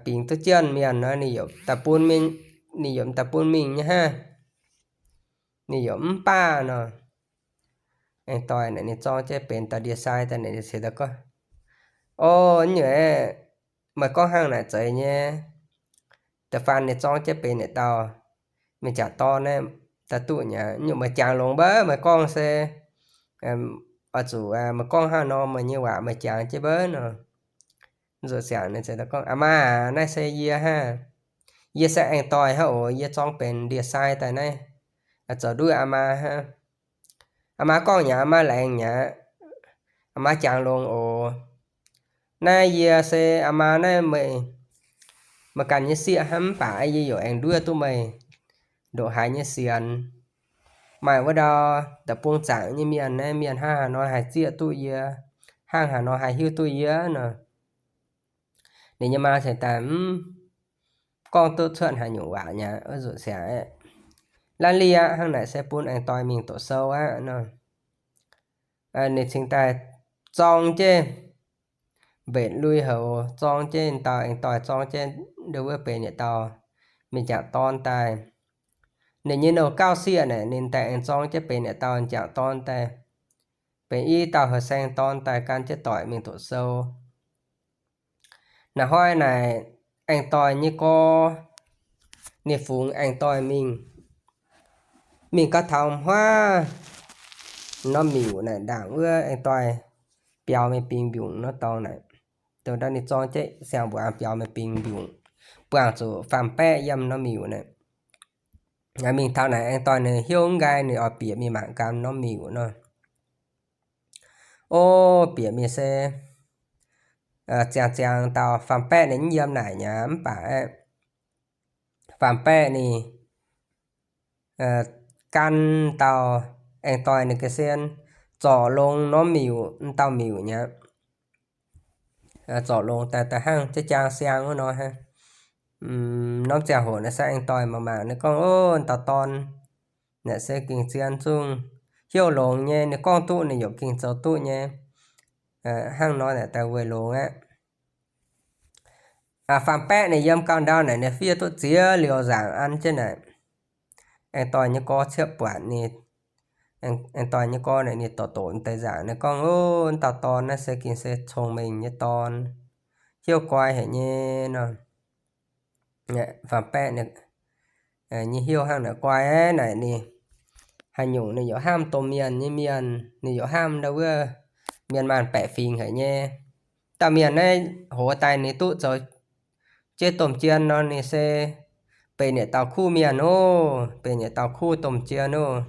bingx duqv jienv mienh nor, ninh yaac daaih bun mingh, ninh yaac daaih bun mingh nyei hnangv. Ninh yaac mv baac nor. Aengx doic naaic ninh zorng jienv benx dauh ndie-sai daaih, ninh cingx daaih gorngv, O, nyungc aeqv, meih gorngv hnangv naaic zeiz nyei. Da'faanh ninh zorng jienv benx yietc dauh mienh jangc dorn naaiv daaih duqv nyei. Nyungc meih jangx longx mbaac, meih gorngv se, oix zuqc meih gorngv hnangv nor, meih nyei waac meih jangx jienv mbaac nor. Nzuqc siangx ninh gorngv, Aa maa, naaiv se yie hnangv. Yie se aengx doic hnangv oc. Yie zorng benx ndie-sai daaih naaiv, zoux nduov aa maa hnangv. Aa maa gorngv nyei aqv, maa laengz nyei aqv. Aa maa jangx longx oc. Naaiv yie se aa maa naaiv meih, meih ganh nyei sieqv hnangv, mv baac yie yaac aengx nduov duqv meih ndongc haaix nyei sienx. Maaih wuov ndau da'bung zaangc nyei mienh naaiv, mienh hnangv haaix nor haih zieqv duqv yie, hnangv haaix nor haih hiuv duqv yie nor. Ninh nyei maa cingx daaih mv gorngv duqv cuotv haaix nyungc waac nyei aqv. Nzuqc siangx aeqv, laav lieh aqv, hnangv naaic se bun aengx doic mingh doqc sou aqv nor. Ninh cingx daaih zorng jienv mbenc lui-houx, zorng jienv dauh aengx doic, zorng jienv ndau wuov benx yietc dauh mienh jangc dorn daaih. Ninh nyei nouh gauh sieqv naaic, ninh daaih aengx zorng jienv benx yietc dauh jangc dorn daaih, benx i dauh heuc saeng dorn daaih gan jienv doic mingh doqc sou. Naaiv hnoi naaic, aengx doic nyei gorx, ninh fungx aengx doic mingh, mingh gau taux hmuangv norm miuc naaic, ndaangc wuov aengx doic biaux mingh bingx mbiungc nor dorngx naaic, dongh ndau ninh zorng jienv siang-mbuangz biaux mingh bingx mbiungc, buangh zuqc faam-baeqv yiem norm miuc naaic. Mingh taux naaic, aengx doic ninh hnyouv mv nqaai, ninh oix bieqc mingh mangc gaax norm miuc nor. O, bieqc mingh se ziangh ziangx dauh faam-baeqv ninh mv yiem naaic nyei, mv baac aeqv, faam-baeqv ninh gan dauh aengx doic ninh ga'sie zorc longx norm miuc, dauh miuc nyei aqv. Zorc longx daaih, daaih hnangv jienv jaang siang wuov nor hnangv. Norm ziangh hoc naaic se aengx doic mangc mangc, ninh gorngv, O, dauh dorn naaic se gengh zien zungv hnyouv longx nyei, ninh gorngv duqv ninh yaac gengh zoux duqv nyei. Hnangv nor naaic daaih weic longx aqv. Faam-baeqv ninh yiem gau ndau naaic, ninh fiev duqv ziex liouh nzaangc an jienv naaic, aengx doic nyei gorx ciepv buatc ninh Aengx doic nyei gorx naaic ninh doqc doqc deix nzaangc naaic gorngv, Ov, wuov dauh dorn naaiv se gengh se cong-mengh nyei dorn, hnyouv guai haic nyei nor. Faam-baeqv nyei hnyouv hnangv naaic guai aqv naaic ninh haaix nyungc ninh yaac hnamv domh mienh nyei mienh, ninh yaac hnamv ndau wuov mienh maanh baeqc fingx haic nyei. Dauh mienh naaiv hoz daaih ninh duqv zoux jienv domh jien nor ninh se benx yietc dauh kuv mienh oc, benx yietc dauh kuv domh jien oc.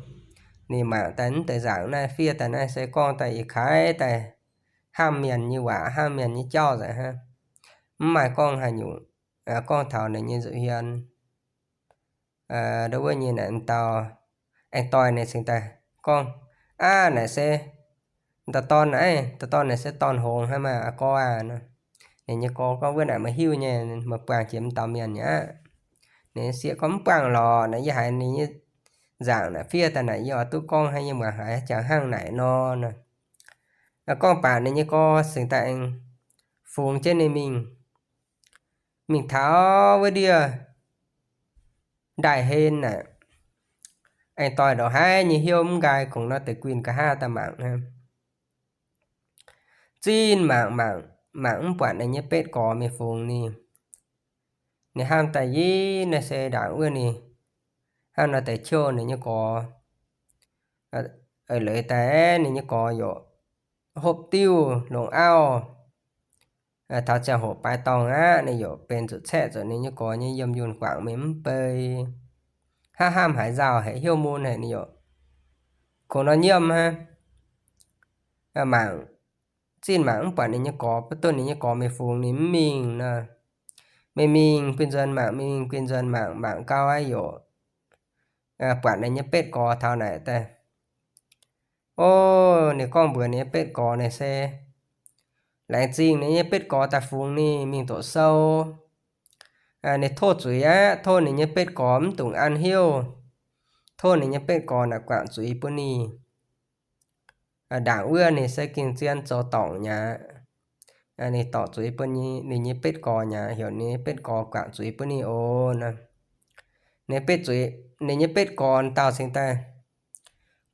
Ninh mangc daaih mv deix nzaangc naaiv fiev daaih naaiv se gorngv daaih ih kaaix daaih hnamv mienh nyei waac, hnamv mienh nyei jauv nzengc hnangv. Mv maaih gorngv haaix nyungc, gorngv taux ninh nyei nzuqc hmien. Ndau wuov nyei naaic dauh aengx doic ninh cingx daaih gorngv, Aav, naaic se dauh dorn naaiv, dauh dorn naaic se dorn-hngongx hnangv maah, aa gorx aah. Ninh nyei gorx gorngv, Wuov naaic meih hiuv nyei, meih buangh jiex m'dauh mienh mi'aqv. Ninh sieqv gorngv, Mv buangh lorqc. Naaic yie haiz ninh nyei nzaangc naaic fiev daaih naaic yie oix duqv gorngv hnangv, yie muangx haiz jangx hnangv naaic nor. Gorngv baac ninh nyei gorx cingx daaih aengx fungx jienv ninh mingh, mingh taux wuov ndiev ndaaih hlen naaic, aengx doic ndongc haaix nyei hnyouv mv nqaai, kungx nor deix guinh nqa'haav daaih mangc hnangv. Zinh mangc mangc, mangc mv buatc ninh nyei betv gorx mingh fungx ninh. Ninh hnamv daaih, Yie, naaiv se ndaangc wuov ninh hnangv nor deix qouh ninh nyei gorx. Eix leiz daaih ninh nyei gorx yaac hopv diuv longx auv. Taux ziangh hoc baaix dorngh aqv, ninh yaac benx zuqc caeqv zuqc ninh nyei gorx nyei yiem yunh guangc mingh mv bei. Hnamv hnamv haaix nzauh haic, hnyouv mun haic, ninh yaac kungx nor nyiemv hnangv. Mangc, zinh mangc mv buatc ninh nyei gorx, mv duqv ninh nyei gorx mingh fungx ninh mv mingh nor. Mingh mingh guinh nzuonx mangc, mingh guinh nzuonx mangc, mangc gau aqv yaac buatc ninh nyei betv gorx taux naaic daaih. Ov, ninh gorngv mbuox ninh nyei betv gorx naaic se, laengz zingh ninh nyei betv gorx daaih fungx ninh mingh doqc sou. Ninh tov zuiz aqv, tov ninh nyei betv gorx mv dungx an hnyouv, tov ninh nyei betv gorx naaic guangc zuiz bun ninh. Ndaangc wuov ninh se gengh zien zoux dorngc mi'aqv. Ninh dorngc zuiz bun ninh nyei betv gorx mi'aqv, heuc ninh nyei betv gorx guangc zuiz bun ninh oc. Ninh betv zuiz, ninh nyei betv gorx dauh cingx daaih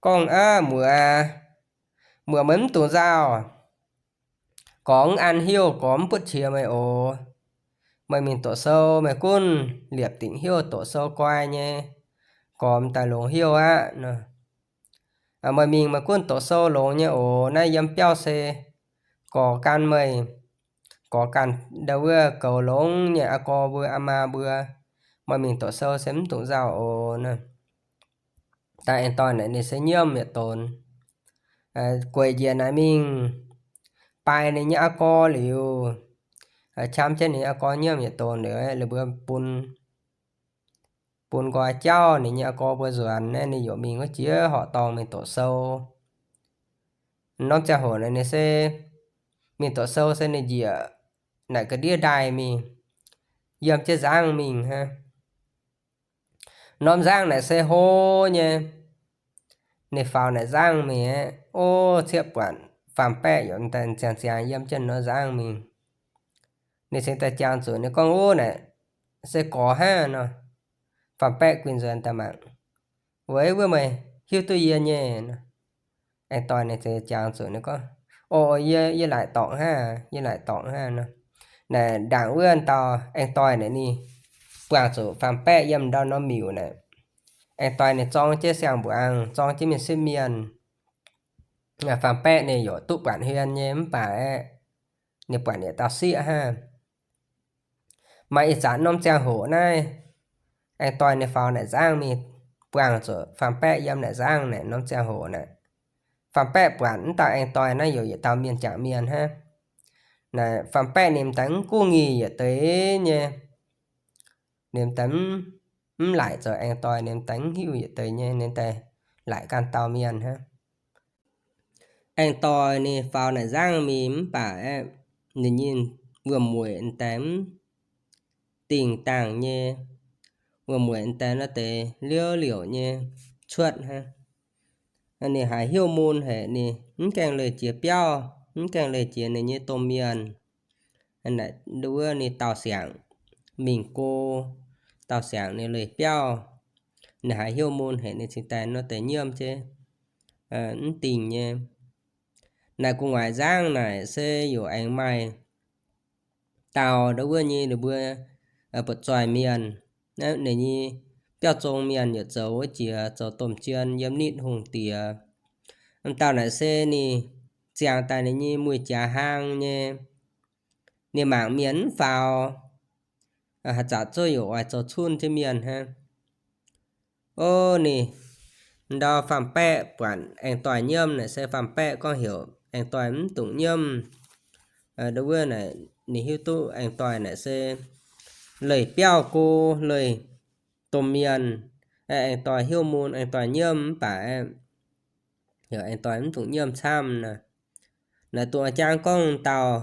gorngv, Aav, muoz, muoz meih mv dungx nzauh. Gorx mv an hnyouv, gorx mv butv qiex meih oc. Meih mingh doqc sou meih gunv liepc dingc hnyouv doqc sou guai nyei, gorx m'daaih longx hnyouv aqv nor. Meih mingh meih gunv doqc sou longx nyei oc. Naaiv yiem biauv se gorx gan meih, gorx ganh ndau wuov goux longx nyei aa gorx mbuo aa maa mbuo. Meih mingh doqc sou se mv dungx nzauh oc nor. Daaih aengx doic naaic ninh se nyiemv yietc donx, gueic njiec naaic mingh baaih ninh nyei aa gorx liuz, qam jienv ninh aa gorx nyiemv yietc donx liuz, ninh mbuo bun, bun nqoi jauv ninh nyei aa gorx mbuo nzuonx naaiv, ninh yaac mingh wuov jiex horqc dorngh mingh doqc sou. Norm ziangh hoc naaic ninh se mingh doqc sou se ninh njiec naaic ga'ndiev ndaaih mingh, yiem jienv nzangv mingh hnangv. Norm nzangv naaic se hlo nyei. Ninh faaux naaic nzangv mingh aeqv, o, cieqv buatc faam-baeqv yaac daaih ziangh ziangx yiem jienv norm nzangv mingh. Ninh cingx daaih jangx zuqc ninh gorngv, Ov, naaic se gorx hnangv nor. Faam-baeqv guinh nzuonx daaih mangc, Weic wuov meih hiuv duqv yie nyei? Aengx doic ninh ziouc jangx zuqc ninh gorngv, O, yie, yie laaic dorngc hnangv, yie laaic dorngc hnangv nor. Naaic ndaangc wuov dauh aengx doic naaic ninh buangh zuqc faam-baeqv yiem ndau norm miuc naaic. Aengx doic ninh zorng jienv siang-mbuangz, zorng jienv mingh sipv mienh. Faam-baeqv ninh yaac duqv buatc hmien nyei mv baac aeqv, ninh buatc yietc dauh sieqv hnangv. Maaih ih zanc norm ziangh hoc naaiv, aengx doic ninh faaux naaic nzangv mingh, buangh zuqc faam-baeqv yiem naaic nzangv naaic norm ziangh hoc naaic. Faam-baeqv buatc mv dauh aengx doic naaiv yaac yietc dauh mienh jangc mienh hnangv. Naaic faam-baeqv ninh m'daaih mv guv ngih yietc deix nyei. Ninh m'daaih mv, mv laaic zoux aengx doic, ninh m'daaih mv hiuv yietc deix nyei, ninh daaih laaic ganh dauh mienh hnangv. Aengx doic ninh faaux naaic nzangv mingh mv baac aeqv, ninh nyei wuom-mueic m'daaih mv dingh dangh nyei. Wuom-mueic m'daaih nor deix liouv liouc nyei cuotv hnangv. Ninh haiz hnyouv mun haic, ninh mv gaengh leih jiex biauv, mv gaengh leih jiex ninh nyei domh mienh. Naaic wuov ninh daauh siangx mingh go, daauh siangx ninh leih biauv. Ninh haiz hnyouv mun haic, ninh cingx daaih nor deix nyiemv jienv. mv dingc nyei. Naaic gu'nguaaic nzangv naaic se yaac aengx maaih dauh ndau wuov nyei ninh mbuo buatc zoih mienh, ninh nyei biauv zong mienh yaac zoux wuov jiex zoux domh jien yiem nitv hungh diex. M'dauh naaic se ninh ziangh daaih ninh nyei muic jaax hlang nyei, ninh mangc mienh mv faaux, haaix zanc zungv yaac oix zoux cunh jienv mienh hnangv. O, ninh ndau faam-baeqv buatc aengx doic nyiemv naaic se faam-baeqv gorngv heuc aengx doic mv dungx nyiemv. Ndau wuov naaic ninh hiuv duqv aengx doic naaic se leih biauv go, leih domh mienh. Aengx doic hiuv mun aengx doic nyiemv mv baac heuc aengx doic mv dungx nyiemv camv nor. Naaic dongh a'jang gorngv dauh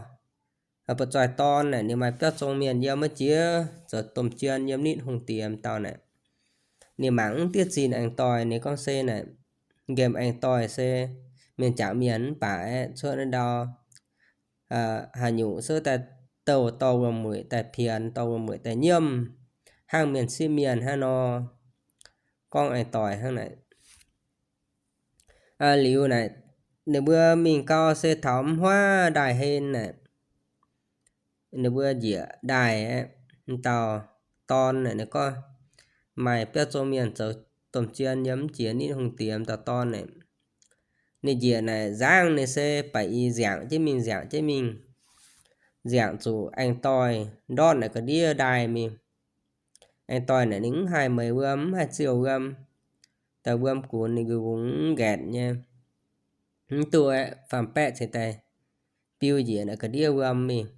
buatc zoih dorn naaic ninh maaih biauv zong mienh yiem wuov jiex zoux domh jien yiem nitv hungh diex m'dauh naaic. Ninh mangc mv diev zinh aengx doic, ninh gorngv se naaic nqemh aengx doic se mienh jangc mienh mv baac aeqv, cuotv naaiv ndau haaix nyungc se daaih douh dorh wuom-mueic daaih pienx, dorh wuom-mueic daaih nyiemv, hnangv mienh sieqv mienh hnangv nor. Gorngv aengx doic hnangv naaic. Liuz naaic, ninh mbuo mingh gau se taux mv huaav ndaaih hlen naaic, ninh mbuo njiec ndaaih aeqv, m'dauh dorn naaic ninh gorngv maaih biauv zong mienh zoux domh jien yiem mv jiex nitv hungh diex m'dauh dorn naaic. Ninh njiec naaic nzangv ninh se baac i nziangc jienv mingh, nziangc jienv mingh, nziangc zuqc aengx doic ndortv naaic ga'ndiev ndaaih mingh. Aengx doic naaic ninh mv haih meih wuom, mv haih ziouh wuom, daaih wuom gunx ninh nqungx nqaetc nyei. Mv duqv aeqv, faam-baeqv cingx daaih biu njiec naaic ga'ndiev wuom mingh.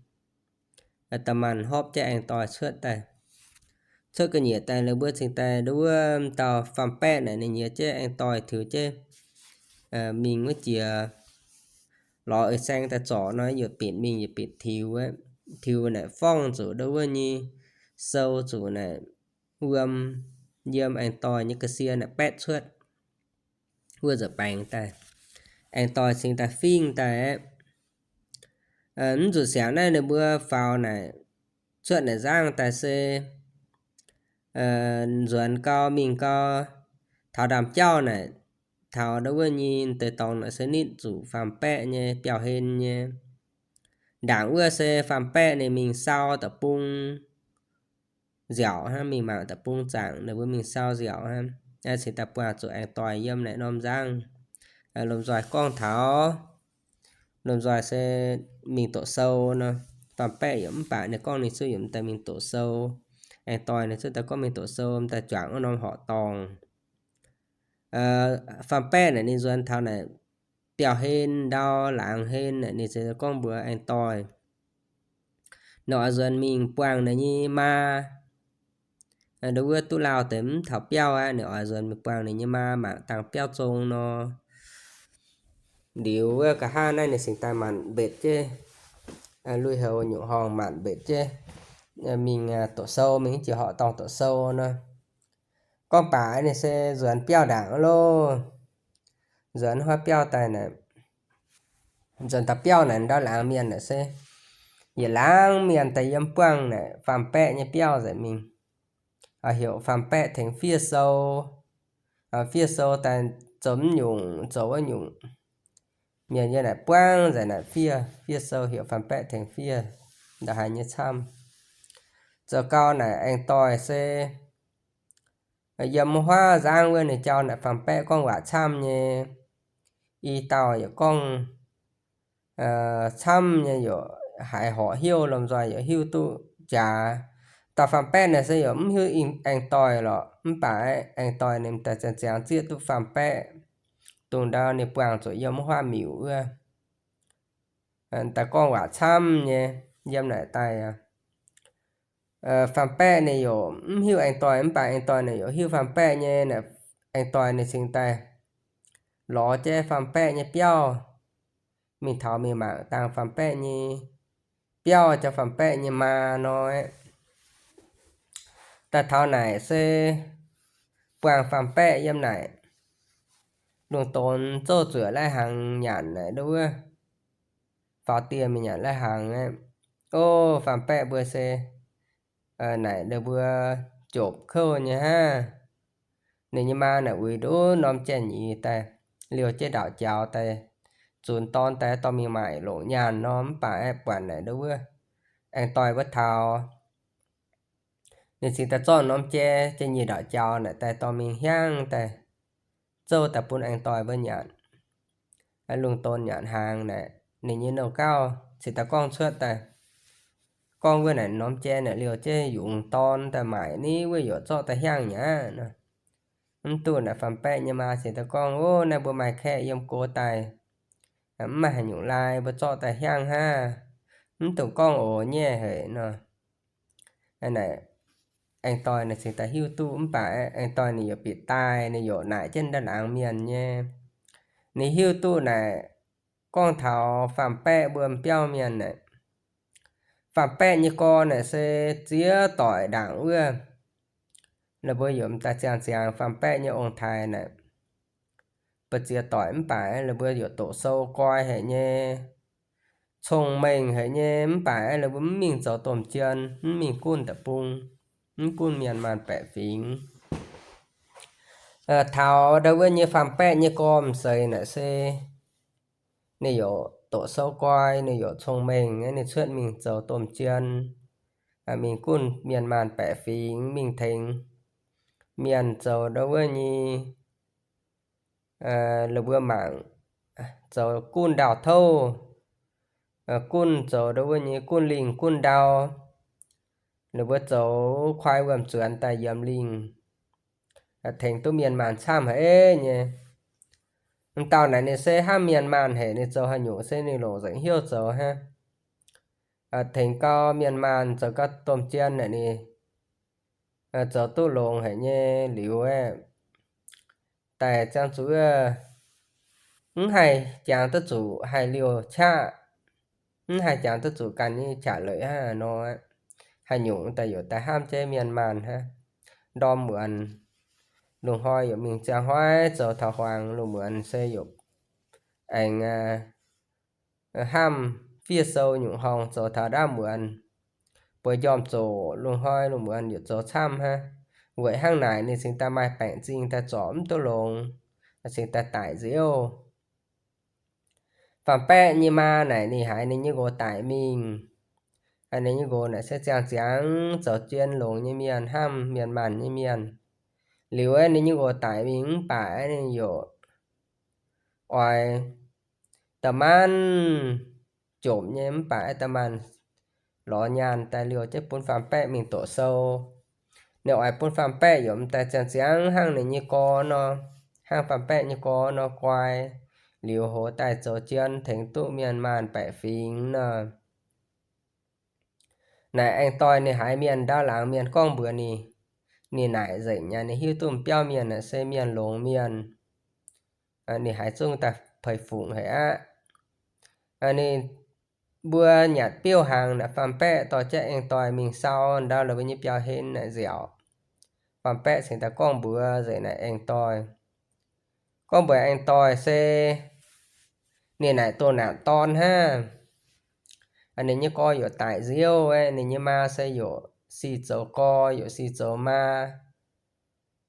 Da'maanc hopv jienv aengx doic cuotv daaih. Cuotv ga'nyiec daaih la'buo cingx daaih ndau wuov dauh faam-baeqv naaic ninh nyiex jienv aengx doic tiux jienv mingh wuov jiex lorz eix saeng daaih zorc nor, yietc binc mingh yietc binc tiux. Tiux naaic forngv zuqc ndau wuov nyei sou zuqc naaic wuom yiem aengx doic nyei ga'sie naaic baetv cuotv. Wuov nza'baengx daaih, aengx doic cingx daaih fingv daaih aeqv. Mv zuqc siangx naaiv ninh mbuo faaux naaic, cuotv naaic nzangv daaih se nzuonx gau mingh gau, taux ndaamv-jauv naaic, taux ndau wuov nyei deix dorngx naaic se nitv zuqc faam-baeqv nyei biauv-hlen nyei. Ndaangc wuov se faam-baeqv ninh mingh sau da'bung nziaauc hnangv, mingh mangc da'bung zaangc, ninh mbuo mingh sau nziaauc hnangv. Cingx daaih buangh zuqc aengx doic yiem naaic norm nzangv. Lomh nzoih gorngv taux, lomh nzoih se mingh doqc sou nor. Faam-baeqv yaac mv baac ninh gorngv ninh cuotv yaac m'daaih mingh doqc sou. Aengx doic ninh cuotv daaih gorngv mingh doqc sou, m'daaih juangc wuov norm horqc dorngh. Faam-baeqv naaic ninh nzuonx taux naaic biauv-hlen ndau laangz hlen naaic ninh ziouc gorngv mbuox aengx doic, ninh oix nzuonx mingh buangh ninh nyei maa. Ndau wuov duqv lauh deix mv taux biauv aqv, ninh oix nzuonx mingh buangh ninh nyei maa mangc dangh biauv zong nor. Liuz wuov nqa'haav naaiv ninh cingx daaih maanc mbetc jienv, lui-houx nyungc horngh maanc mbetc jienv mingh doqc sou, mingh jiex horqc dorngh doqc sou nor. Gorngv baac ninh se nzuonx biauv ndaangc loh. Nzuonx huaav biauv daaih naaic, nzuonx taux biauv naaic ndau laangz mienh naaic se yietc laangz mienh daaih yiem buangh naaic faam-baeqv nyei biauv nzengc mingh. Heuc faam-baeqv tengx fiev sou. Fiev sou daaih zoux mv nyungc zoux wuov nyungc. Mienh yiem naaic buangv nzengc naaic fiev, fiev sou heuc faam-baeqv tengx fiev, ndongc haaix nyei camv. Zoux gau naaic aengx doic se yiem huaav nzangv wuov ninh jauv naaic faam-baeqv gorngv waac camv nyei, i dauh yaac gorngv camv nyei, yaac haiz horpc hnyouv lomh nzoih yaac hiuv duqv jaax. Dauh faam-baeqv naaic se yaac mv hiuv aengx doic lorqc, mv baac aengx doic ninh daaih ziangh ziangx zieqv duqv faam-baeqv, dongh ndau ninh buangh zuqc yiem huaav miuc wuov. Daaih gorngv waac camv nyei, yiem naaic daaih aqv. Faam-baeqv ninh yaac mv hiuv aengx doic, mv baac aengx doic ninh yaac hiuv faam-baeqv nyei. Aengx doic ninh cingx daaih lorz jienv faam-baeqv nyei biauv, mingh taux mingh mangc dangh faam-baeqv nyei biauv, jauv faam-baeqv nyei maa nor. Daaih taux naaic se buangh faam-baeqv yiem naaic, lungh donx zouv zuoqc lai-hnaangx nyanc naaic nduov, faaux dieh mingh nyanc lai-hnaangx aqv. O, faam-baeqv mbuo se naaic ninh mbuo jopc kouv nyei hnangv. Ninh nyei maa naaic uix nduov norm jai-nyeiz daaih, liouh jienv ndaauc jaux daaih, zunx dorn daaih dorh mingh maaic longc nyaanh nor. Mv baac aeqv, buatc naaic ndau wuov aengx doih wuov taux, ninh cingx daaih zorqv norm jai, jai-nyic ndaauc jaux naaic daaih dorh mingh hiaangv daaih zouv daaih bun aengx doih mbuo nyanc. Lungh ndorm nyanc hnaangx naaic, ninh nyei nouh gauh cingx daaih gorngv cuotv daaih, gorngv wuov naaic norm jai naaic liouh jienv yungz dorn daaih maaic ni wuov yaac zorqv daaih hiaangv nyei aqv nor. Mv duqv naaic faam-baeqv nyei maa cingx daaih gorngv, O, naaiv mbuo maaih kaeqv yiem go daaih, mv maaih haaix nyungc lai, mbuo zorqv daaih hiaangv hnangv, mv dungx gorngv oc, nyaiv haic nor. Naaic aengx doih naaic cingx daaih hiuv duqv, mv baac aengx doih ninh yaac bieqc daaih, ninh yaac naaic jienv ndaav laangz mienh nyei. Ninh hiuv duqv naaic gorngv taux faam-baeqv mbuo biauv mienh naaic, faam-baeqv nyei gorx naaic se ziex doic ndaangc wuov. La'buo yaac m'daaih ziangh ziangx faam-baeqv nyei ong-taaix naaic, mbuo ziex doic mv baac la'buo yaac doqc sou goi haic nyei, cong-mengh haic nyei, mv baac la'buo mv mingh zoux domh jien, mv mingh gunv deic-bung, mv gunv mienh maanh baeqc fingx. Taux ndau wuov nyei faam-baeqv nyei gorx m'seix naaic se ninh yaac doqc sou goi, ninh yaac cong-mengh, ninh cuotv mingh zoux domh jien, mingh gunv mienh maanh baeqc fingx, mingh tengx mienh zoux ndau wuov nyei, la'buo mangc zoux gunv ndau-touv, gunv zoux ndau wuov nyei gunv lingh gunv ndau, la'buo zoux kuaai wuom zuonx daaih yiem lingh, tengx duqv mienh maanh camv haic nyei. M'dauh naaic ninh se hnamv mienh maanh haic, ninh zoux haaix nyungc se ninh longc nzengc hnyouv zoux hnangv. Tengx gau mienh maanh zoux gau domh jien naaic ninh zoux duqv longx haic nyei liuz aeqv, daaih ziangh zuqc wuov mv haih jangx duqv zuqc haih liouh qaqv, mv haih jangx duqv zuqc ganh nyei qaqv leiz hnangv nor, haaix nyungc daaih yaac daaih hnamv jienv mienh maanh hnangv. Ndorm muonz, lungh hnoi yaac mingh ziangh hnoi zoux taux huaang, lungh muonz se yaac aengx hnamv fiev sou nyungc horngh zoux taux ndaamv muonz, bueix njormh zoqc, lungh hnoi lungh muonz yaac zoux camv hnangv. Weic hnangv naaic ninh cingx daaih maaih baengc zingh daaih zorc mv duqv longx, cingx daaih daic nziouv. Faam-baeqv nyei maa naaic ninh haiz ninh nyei nqox daic mingh. Ninh nyei nqox naaic se ziangh ziangx zoux jien longx nyei mienh, hnamv mienh maanh nyei mienh. Liuz aeqv, ninh nyei nqox daic mingh mv baac aeqv, ninh yaac oix da'maanc jomc nyei, mv baac aeqv, da'maanc lorz nyaanh daaih liouh jienv bun faam-baeqv mingh doqc sou. Ninh oix bun faam-baeqv yaac m'daaih ziangh ziangx hnangv ninh nyei gorx nor, hnangv faam-baeqv nyei gorx nor guai, liuz hoz daaih zoux jien tengx duqv mienh maanh baeqc fingx nor. Naaic aengx doih ninh haiz mienh ndau laangz mienh gorngv mbuox ninh. Ninh naaic nzengc nyei, ninh hiuv duqv biauv mienh naaic se mienh longx mienh. Ninh haiz zungv daaih peix fungc haic aqv. Ninh mbuo nyanc biouv hnaangx naaic, faam-baeqv dorh jienv aengx doih mingh sau ndau la'buo nyei biauv-hlen naaic nziaauc. Faam-baeqv cingx daaih gorngv mbuox nzengc naaic aengx doih. Gorngv mbuox aengx doih se ninh naaic doh naanc dorn hnangv. Ninh nyei gorx yaac daic nziouv aeqv, ninh nyei maa se yaac sic zoux gorx, yaac sic zoux maa.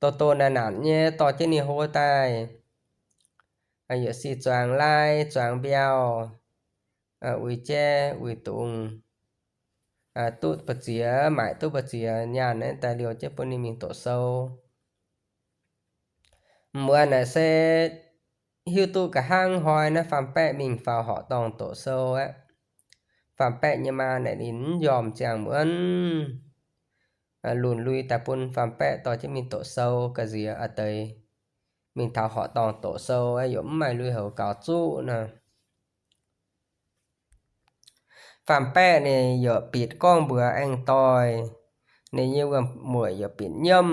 Doh doh naanc naanc nyei dorh jienv ninh hlo daaih, yaac sic zuangx lai zuangx mbiauh, uix jaiv uix dungz, duqv mbu'ziex, maaic duqv mbu'ziex nyaanh naaiv daaih liouh jienv bun ninh mingh doqc sou. Muonz naaic se hiuv duqv nqa'haav hnoi naaiv faam-baeqv mingh faaux horqc dorngh doqc sou aqv. Faam-baeqv nyei maa naaic ninh mv njormh ziangh muonz, lunh lui daaih bun faam-baeqv dorh jienv mingh doqc sou ga'nziex a'deix, mingh taux horqc dorngh doqc sou yaac mv maaih lui-houx gaux zuqv nor. Faam-baeqv ninh yaac bitc gorngv mbuox aengx doih, ninh nyei wuom-mueic yaac bitc nyiemv,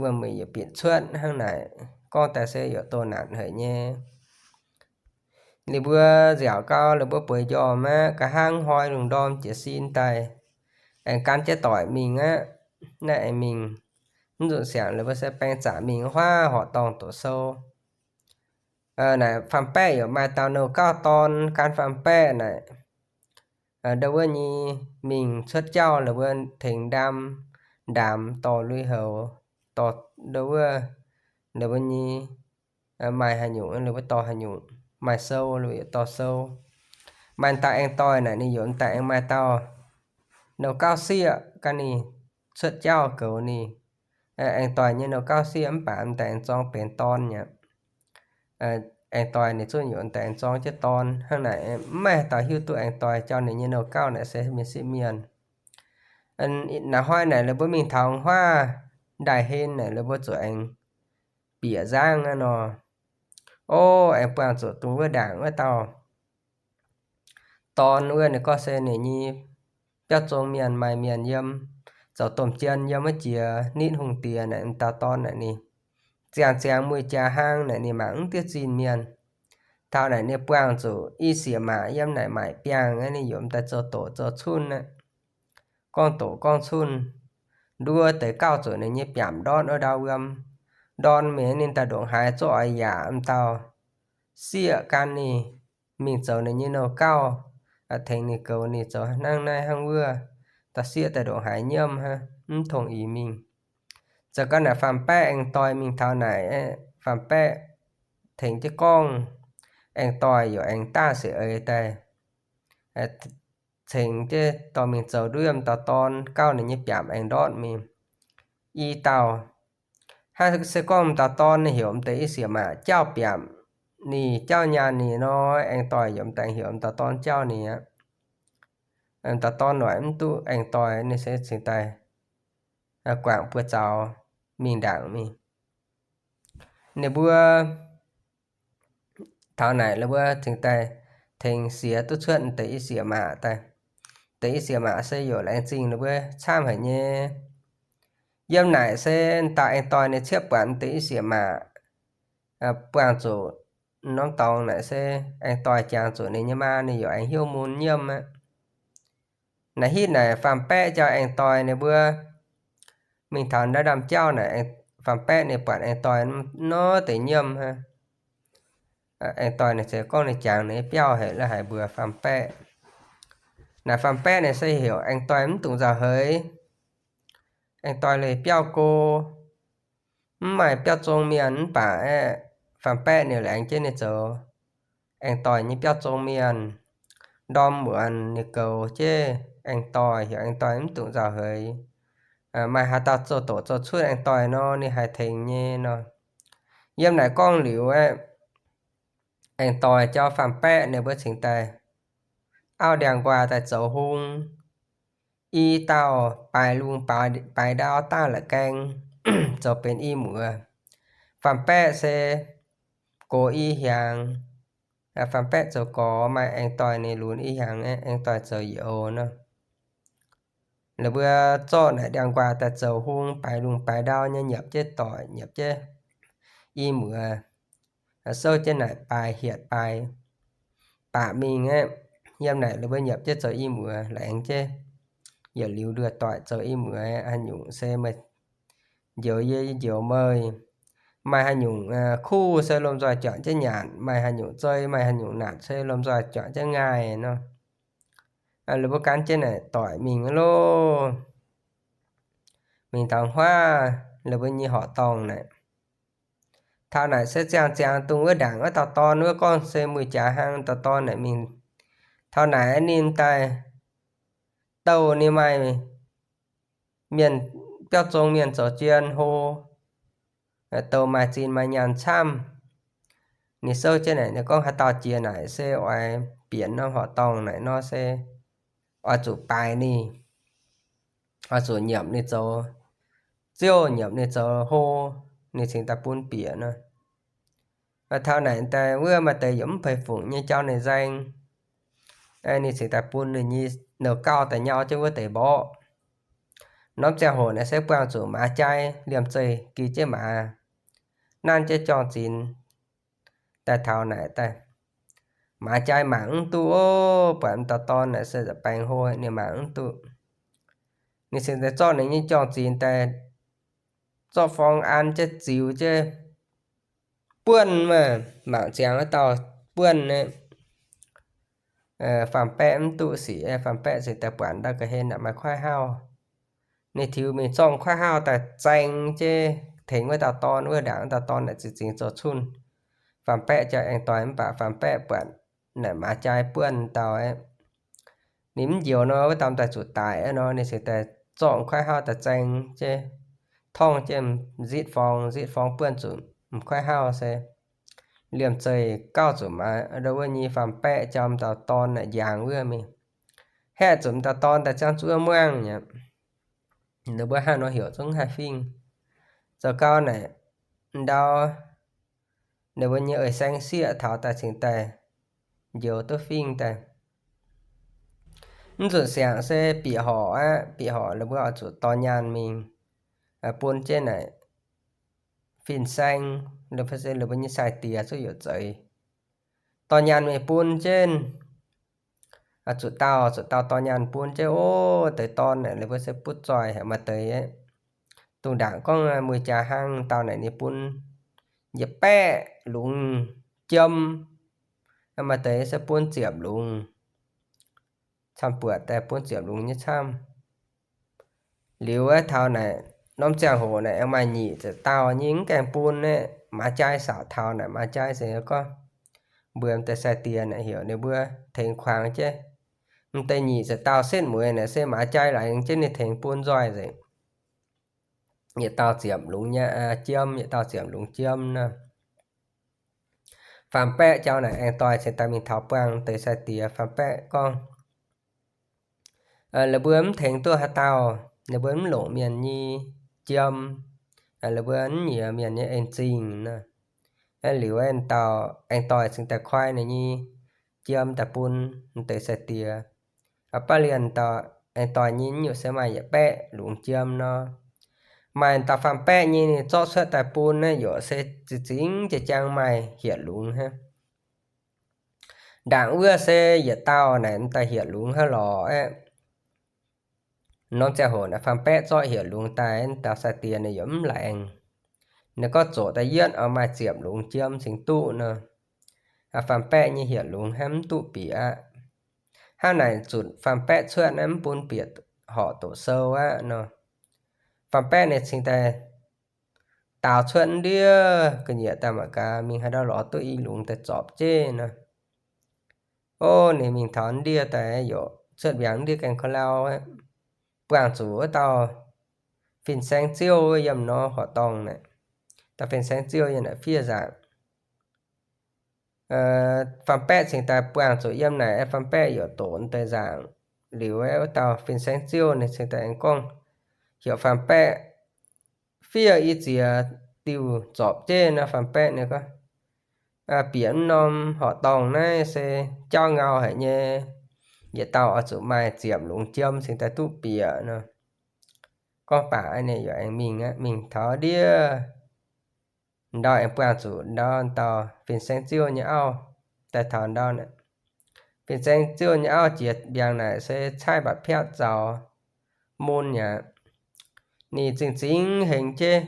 wuom-mueic yaac bitc cuotv hnangv naaic, gorngv daaih se yaac doh naanc haic nyei. Ninh mbuo nziaauc gau, ninh mbuo bueix njormh aqv, nqa'haav hnoi lungh ndorm jiez sin daaih, aengx gan jienv doic mingh aqv. Naaiv aengx mingh, mv nzunc siangx ninh mbuo se baeng zaqc mingh huaav horqc dorngh doqc sou. Naaic faam-baeqv yaac maaih dauh nouh gauh dorn gan faam-baeqv naaic, ndau wuov nyei mingh cuotv jauv, ninh mbuo tengx ndaam ndaamx dorh lui-houx, dorh ndau wuov, ninh mbuo nyei Maaih haaix nyungc ninh mbuo dorh haaix nyungc, maaih sou ninh mbuo yaac dorh sou. Maaih dauh aengx doic naaic ninh yaac m'daaih aengx maaih dauh nouh gauv sieqv gan ninh cuotv jauv goux ninh. Aengx doic nyei nouh gauv sieqv mv baac m'daaih aengx zorng benx dorn aqv. Aengx doic ninh zungv yaac m'daaih aengx zorng jienv dorn. Hnangv naaic mv maaih dauh hiuv duqv aengx doic jauv ninh nyei nouh gauv naaic se mienh sieqv mienh. Naaiv hnoi naaic la'buo mingh taux huaav ndaaih hlen naaic la'buo zuqc aengx bieqc nzangv aqv nor. O, aengx buangh zuqc dongh wuov ndaangc wuov dauh dorn wuov, ninh gorngv se ninh nyei biauv zong mienh maaih mienh yiem zoux domh jien yiem wuov jiex nitv hungh diex naaic, m'dauh dorn naaic ninh ziangh ziangx muih jaax hnangv naaic ninh mangc mv diev zinh mienh. Taux naaic ninh buangh zuqc i sieqv maac yiem naaic maaic biangh aqv, ninh yaac m'daaih zoux doqc zoux cunh aqv. Gorngv doqc gorngv cunh, nduov deix gauh zuqc ninh nyei biaamc ndortv wuov ndau wuom. Ndorn mingh ninh daaih ndongc haaix zungv oix yaac m'dauh sieqv gan ninh mingh zoux ninh nyei nouh gauv, tengx ninh goux ninh zoux hnangv naaiv hnangv wuov. Dauh sieqv daaih ndongc haaix nyiemv hnangv, mv tongx ih mingh. Zoux gau naaic faam-baeqv aengx doic mingh taux naaic, faam-baeqv tengx jienv gorngv, aengx doic yaac aengx daaih siec eix daaih cengx jienv dorh mingh zoux nduov m'dauh dorn gauh ninh nyei biaamc aengx ndortv mingh. I dauh hnangv se gorngv m'dauh dorn ninh heuc m'deix i sieqv maac jauv biaamc ninh, jauv nyaanh ninh nor, aengx doic yaac m'daaih heuc m'dauh dorn jauv ninh aqv. M'dauh dorn noic mv duqv aengx doic, ninh se cingx daaih guangc buoz zaux mingh ndaangc mingh. Ninh mbuo taux naaic la'buo cingx daaih tengx siex duqv cuotv m'deix i sieqv maac daaih. M'deix i sieqv maac se yaac laengz zingh ninh mbuo camv haic nyei. Yiem naaic se m'daaih aengx doic ninh ciepv buatc m'deix i sieqv maac buangh zuqc norm dorngx naaic se aengx doic jangx zuqc ninh nyei maa, ninh yaac aengx hnyouv mun nyiemv aqv. Naaic hitv naaic faam-baeqv jauv aengx doic ninh mbuo mingh taux ndaav ndaamv-jauv naaic, faam-baeqv ninh buatc aengx doic nor deix nyiemv hnangv. Aengx doic ninh ziouc gorngv ninh jangx ninh nyei biauv haic, la'haic mbuox faam-baeqv. Naaic faam-baeqv ninh se heuc aengx doic mv dungx nzauh heix. Aengx doic la'biauv go, mv maaih biauv zong mienh mv baac aeqv, faam-baeqv ninh laengz jienv ninh zoux aengx doic nyei biauv zong mienh. Ndorm muonz ninh goux jienv aengx doic, heuc aengx doic mv dungx nzauh heix. Maaih haaix dauh zoux doqc zoux cuotv aengx doic nor, ninh haih tengx nyei nor. Yiem naaic gorngv liuz aeqv, aengx doic jauv faam-baeqv ninh mbuo cingx daaih auv ndiangx-nquaah daaih zoux hung. I dauh baaix lungh baaix ndau daaih la'gaeng zoux benx i muoz. Faam-baeqv se gox i hiaangx. Faam-baeqv zoux gorx, maaih aengx doic ninh lunx i hiaangx, aengx doic zoux youz nor. La'buo zorqv naaic ndiangx-nquaah daaih zoux hung, baaix lungh baaix ndau nyei nyiepc jienv doic, nyiepc jienv i muoz. Souv jienv naaic baaix hietc baaix baac mingh aeqv, yiem naaic la'buo nyiepc jienv zoux i muoz, laengz jienv yietc liuz nduoh doic zoux i muoz. Haaix nyungc se meih njoux yie, yie njoux meih. Maaih haaix nyungc kuv se lomh nzoih juangc jienv nyanc, maaih haaix nyungc zei, maaih haaix nyungc naatc se lomh nzoih juangc jienv ngaih nor. La'buo gan jienv naaic doic mingh loh. Mingh taux huaav la'buo nyei horqc dorngh naaic. Taux naaic se ziangh ziangx dongh wuov ndaangc wuov dauh dorn wuov gorngv se muic jaax hnangv dauh dorn naaic mingh. Taux naaic ninh daaih douh ninh maaih mienh, biauv zong mienh zoux jien hlo, douh maaih zinh maaih nyaanh camv. Ninh souv jienv naaic, ninh gorngv haaix dauh jiex naaic se oix bienx norm horqc dorngh naaic nor se oix zuqc baaix ninh, oix zuqc nyiemc ninh zoux ziouv, nyiemc ninh zoux hlo, ninh cingx daaih bun bieqc nor. Taux naaic daaih wuov maaih deix yaac mv peix fungc nyei jauv ninh nzaeng. Ninh cingx daaih bun ninh nyei nouh gauh daaih nyau jienv wuov deix mborqv. Norm ziangh hoc naaic se buangh zuqc maaz jai liemh zeih gi jienv maaz, nanv jienv jorng zinx. Daaih taux naaic daaih, maaz jai mangc mv duqv ov, buatc m'dauh dorn naaic se baengx hlo, ninh mangc mv duqv. Ninh cingx daaih zorqv ninh nyei jorng zinx daaih zorqv forng an jienv ziux jienv buonv maah, mangc ziangx wuov dauh buonv naaic. Faam-baeqv mv duqv sic, faam-baeqv cingx daaih buatc ndau ga'hlen naaic maaih kuaaiv hauv. Ninh tiux mingh zorng kuaaiv hauv daaih zaeng jienv tengx wuov dauh dorn, wuov ndaangc wuov dauh dorn naaic zingx zingx zoux cunh. Faam-baeqv jauv aengx doix mv baac faam-baeqv buatc naaic maaz-jai buonv dauh aeqv, ninh mv njoux nor, wuov dauh daaih zuqc daic aqv nor, ninh cingx daaih zorqv kuaaiv hauv daaih zaeng jienv, torngv jienv m'zitv forng, m'zitv forng buonv zuqc m'kuaaiv hauv se liemh zeih gauh zuqc maaiz ndo wuov nyei faam-baeqv jauv dauh dorn naaic njangx wuov mingh, haeqv zuqc dauh dorn daaih ziangv zuqc wuov muangh aqv. Ninh mbuo hnangv nor heuc zungv haih fingx. Zoux gau naaic ndau ninh mbuo nyei eix saeng sieqv taux daaih cingx daaih njoux duqv fingx daaih. Mv nzunc siangx se bieqc horc aqv. Bieqc horc ninh mbuo oix zuqc dorh nyaanh mingh bun jienv naaic fin-saeng, se ninh mbuo nyei sai-diex zuqc youc zeix. Dorh nyaanh mingh bun jienv zuqc dauh, zuqc dauh dorh nyaanh bun jienv, ov, deix dorn naaic ninh mbuo se butv zoih haic. Maaih deix dongh ndaangc gorngv mueiz jaax hnangv dauh naaic ninh bun yietc baeqv lungz jiem, maaih deix se bun ziepc lungz, camv-buoqc daaih bun ziepc lungz nyei camv. Liuz wuov taux naaic norm ziangh hoc naaic aengx maaih nyic ziepc dauh nyei mv gaengh bun naaic, maaz-jai saauc taux naaic maaz-jai se gorngv mbuox deix sai-diex naaic heuc ninh mbuo tengx kuangx jienv. M'deix nyic ziepc dauh setv mueiz naaic se maaz-jai laengz jienv ninh tengx bun nzoih nzengc. Yietc dauh ziepc lungz nyei jiem, yietc dauh ziepc lungz jiem nor. Faam-baeqv jauv naaic aengx doix cingx daaih mingh taux buangh deix sai-diex. Faam-baeqv gorngv, ninh mbuo mv tengx duqv haaix dauh, ninh mbuo mv longc mienh nyei jiem, ninh mbuo mv nyiex mienh nyei en-zingh nor. Liuz wuov dauh aengx doix cingx daaih koi ninh nyei jiem daaih bun deix sai-diex. Baav lienh dauh aengx doix nyei nyungc se maaih yietc baeqv lungz jiem nor. Maaih dauh faam-baeqv nyei ninh zorqv cuotv daaih bun naaiv yaac se zingx zingx jiex jangx maaih hietc lungz hnangv. Ndaangc wuov se yietc dauh naaic daaih hietc lungz hnangv lorqc aqv. Norm ziangh hoc naaic faam-baeqv zorqv hietc lungz daaih, dauh sai-diex ninh yaac mv laengz. Ninh gorngv zoqc daaih yietv oix maaih ziepc lungz jiem cingx duqv nor. Faam-baeqv nyei hietc lungz hnangv mv duqv bieqc aqv. Hnangv naaic zunc faam-baeqv cuotv naaiv mv bun bieqc horqc doqc sou aqv nor. Faam-baeqv ninh cingx daaih daaux cuotv ndiev ga'nyiec daaih mangc gaax mingh haaix ndau lorz duqv i lungz daaih zorpc jienv nor. Ov, ninh mingh taux ndiev daaih yaac cuotv mbiaangx ndiev gaengh ko lau, buangh zuqc wuov dauh fin-saeng ziouv yiem nor horqc dorngh naaic. Dauh fin-saeng ziouv yiem naaic fiev nzaangc. Faam-baeqv cingx daaih buangh zuqc yiem naaic, faam-baeqv yaac doqc deix nzaangc. Liuz wuov dauh fin-saeng ziouv ninh cingx daaih aengx gorngv heuc faam-baeqv fiev i ziex diuh zorpc jienv nor. Faam-baeqv ninh gorngv, bieqc mv norm horqc dorngh naaiv se jauv ngau haic nyei. Yietc dauh oix zuqc maaih ziepc lungz jiem cingx daaih duqv bieqc nor. Gorngv baac ninh yaac aengx mingh aqv. Mingh taux ndiev ndau aengx buangh zuqc ndau dauh fin-saeng ziouv nyei auv. Daaih taux ndau, fin-saeng ziouv nyei auv jiex mbiaangx naaic se caaiv mba'piatv zaux mun aqv. Ninh zingh zingx hengx jienv,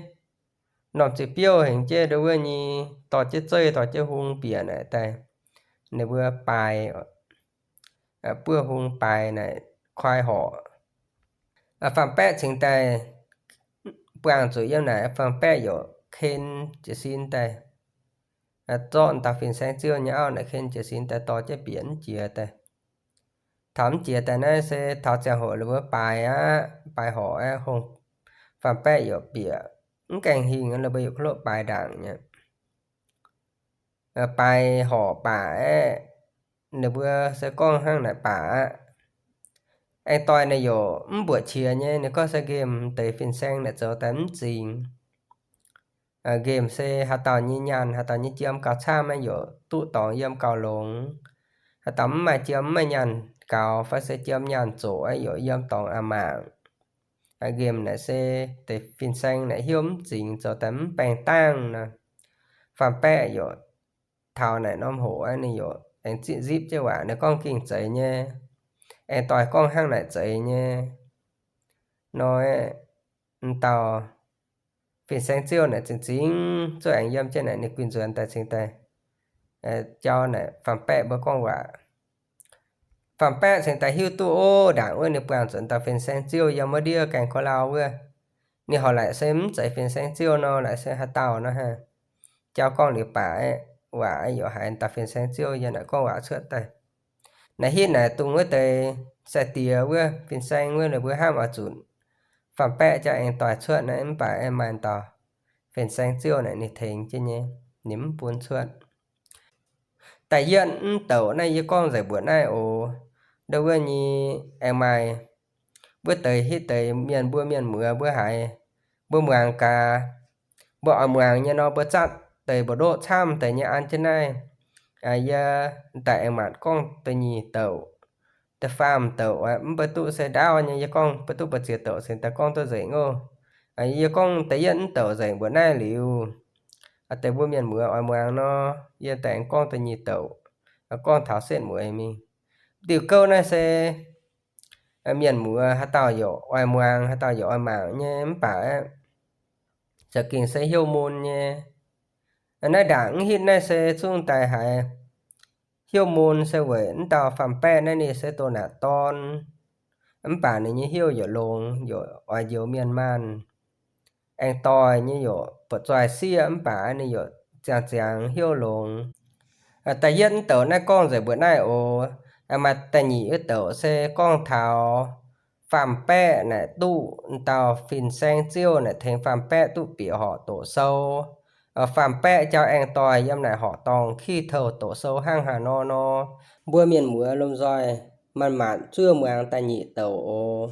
norm ziqc biouv hengx jienv ndo wuov nyei, dorh jienv zeiv dorh jienv hung bieqc naaic daaih, ninh mbuo baaix, buov hung baaix naaic koi horqc. Faam-baeqv cingx daaih buangh zuqc yiem naaic, faam-baeqv yaac ken jiez sin daaih, zorqv dauh fin-saeng ziouv nyei auv naaic ken jiez sin daaih dorh jienv bieqc mv jiex daaih. Taux mv jiex daaih naaiv se taux ziangh hoc ninh mbuo baaix aqv, baaix horqc aqv, hungh, faam-baeqv yaac bieqc mv gaengh hingh, ninh mbuo yaac kuv loqv baaix ndaangc nyei. Baaix horqc baac aeqv, ninh mbuo se gorngv hnangv naaic baac aqv. Aengx doic ninh yaac mv mbuoqc qiex nyei, ninh gorngv se nqemh deix fin-saeng naaic zoux daaih mv zingx. Nqemh se haaix dauh nyei nyaanh, haaix dauh nyei jiem gauh camv, yaac duqv dorngx yiem gauh longx. Haaix dauh mv maaih jiem, mv maaih nyaanh gaux, fai se jiem nyaanh zoqc, yaac yiem dorngx aqc mangc. Nqemh naaic se deix fin-saeng naaic hnyouv mv zingx, zoux daaih mv baengh dangh nor. Faam-baeqv yaac taux naaic norm hoc aqv, ninh yaac aengx zipv jienv waac, ninh gorngv gengh zeiz nyei. Aengx doic gorngv hnangv naaic zeiz nyei. Nor, dauh fin-saeng ziouv naaic zingx zingx zuov aengx yiem jienv naaic ninh guinh nzuonx daaih cingx daaih jauv naaic faam-baeqv mbuo gorngv waac. Faam-baeqv cingx daaih hiuv duqv, ov, ndaangc wuov ninh buangh zuqc dauh fin-saeng ziouv yiem wuov ndiev gaengh ko lau wuov. Ninh horpc laaic se mv zeiz fin-saeng ziouv nor, laaic se haaix dauh nor haih. Jauv gorngv liuz baac aeqv, waac yaac haiz dauh fin-saeng ziouv yiem naaic gorngv waac cuotv daaih. Naaiv hitv naaic dongh wuov deix sai-diex wuov fin-saeng wuov ninh mbuo hnamv oix zuqc faam-baeqv jauv aengx doix cuotv naaiv, mv baac aengx maaih dauh fin-saeng ziouv naaic ninh tengx jienv nyei, ninh mv bun cuotv. Da'yietv mv douc naaiv yie gorngv nzengc mbuoqc naaiv oc. Ndau wuov nyei aengx maaih wuov deix hitv deix mienh, mbuo mienh muoz mbuo haiz, mbuo muangx gaax, mbuo oix muangx nyei nor mbuo zatv deix mbu'ndoqv camv deix nyei an jienv naaiv. Yie daaih aengx maanc gorngv da'nyeic douc, da'faam douc, mv baac duqv se ndaauv nyei, yie gorngv mv baac duqv mbu'ziex douc cingx daaih gorngv duqv nzengc oc. Yie gorngv da'yietv mv douc nzengc mbuoqc naaiv liuz, deix mbuo mienh muoz oix muangx nor, yie daaih aengx gorngv da'nyeic douc, gorngv taux setv mueiz mingh. Diuh gouv naaiv se mienh muoz haaix dauh yaac oix muangx, haaix dauh yaac oix mangc nyei, mv baac za'gengh se hnyouv mun nyei. Naaiv ndaangc mv hitv naaiv se zungv daaih haiz hnyouv mun se weic mv dauh faam-baeqv naaiv ninh se doh naaic dorn, mv baac ninh nyei hnyouv yaac longx, yaac oix njoux mienh maanh, aengx doix nyei yaac buatc zoih sieqv, mv baac ninh yaac ziangh ziangx hnyouv longx. Da'yietv mv douc naaiv gorngv nzengc mbuoqc naaiv oc. Maaih da'nyeic wuov douc se gorngv taux faam-baeqv naaic duqv dauh fin-saeng ziouv naaic tengx faam-baeqv duqv bieqc horqc doqc sou. Faam-baeqv jauv aengx doix yiem naaic horqc dorngh kih touh doqc sou hnangv haaix nor nor, mbuo mienh muoz lomh nzoih manc-manc zuov muangx da'nyeic douc oc.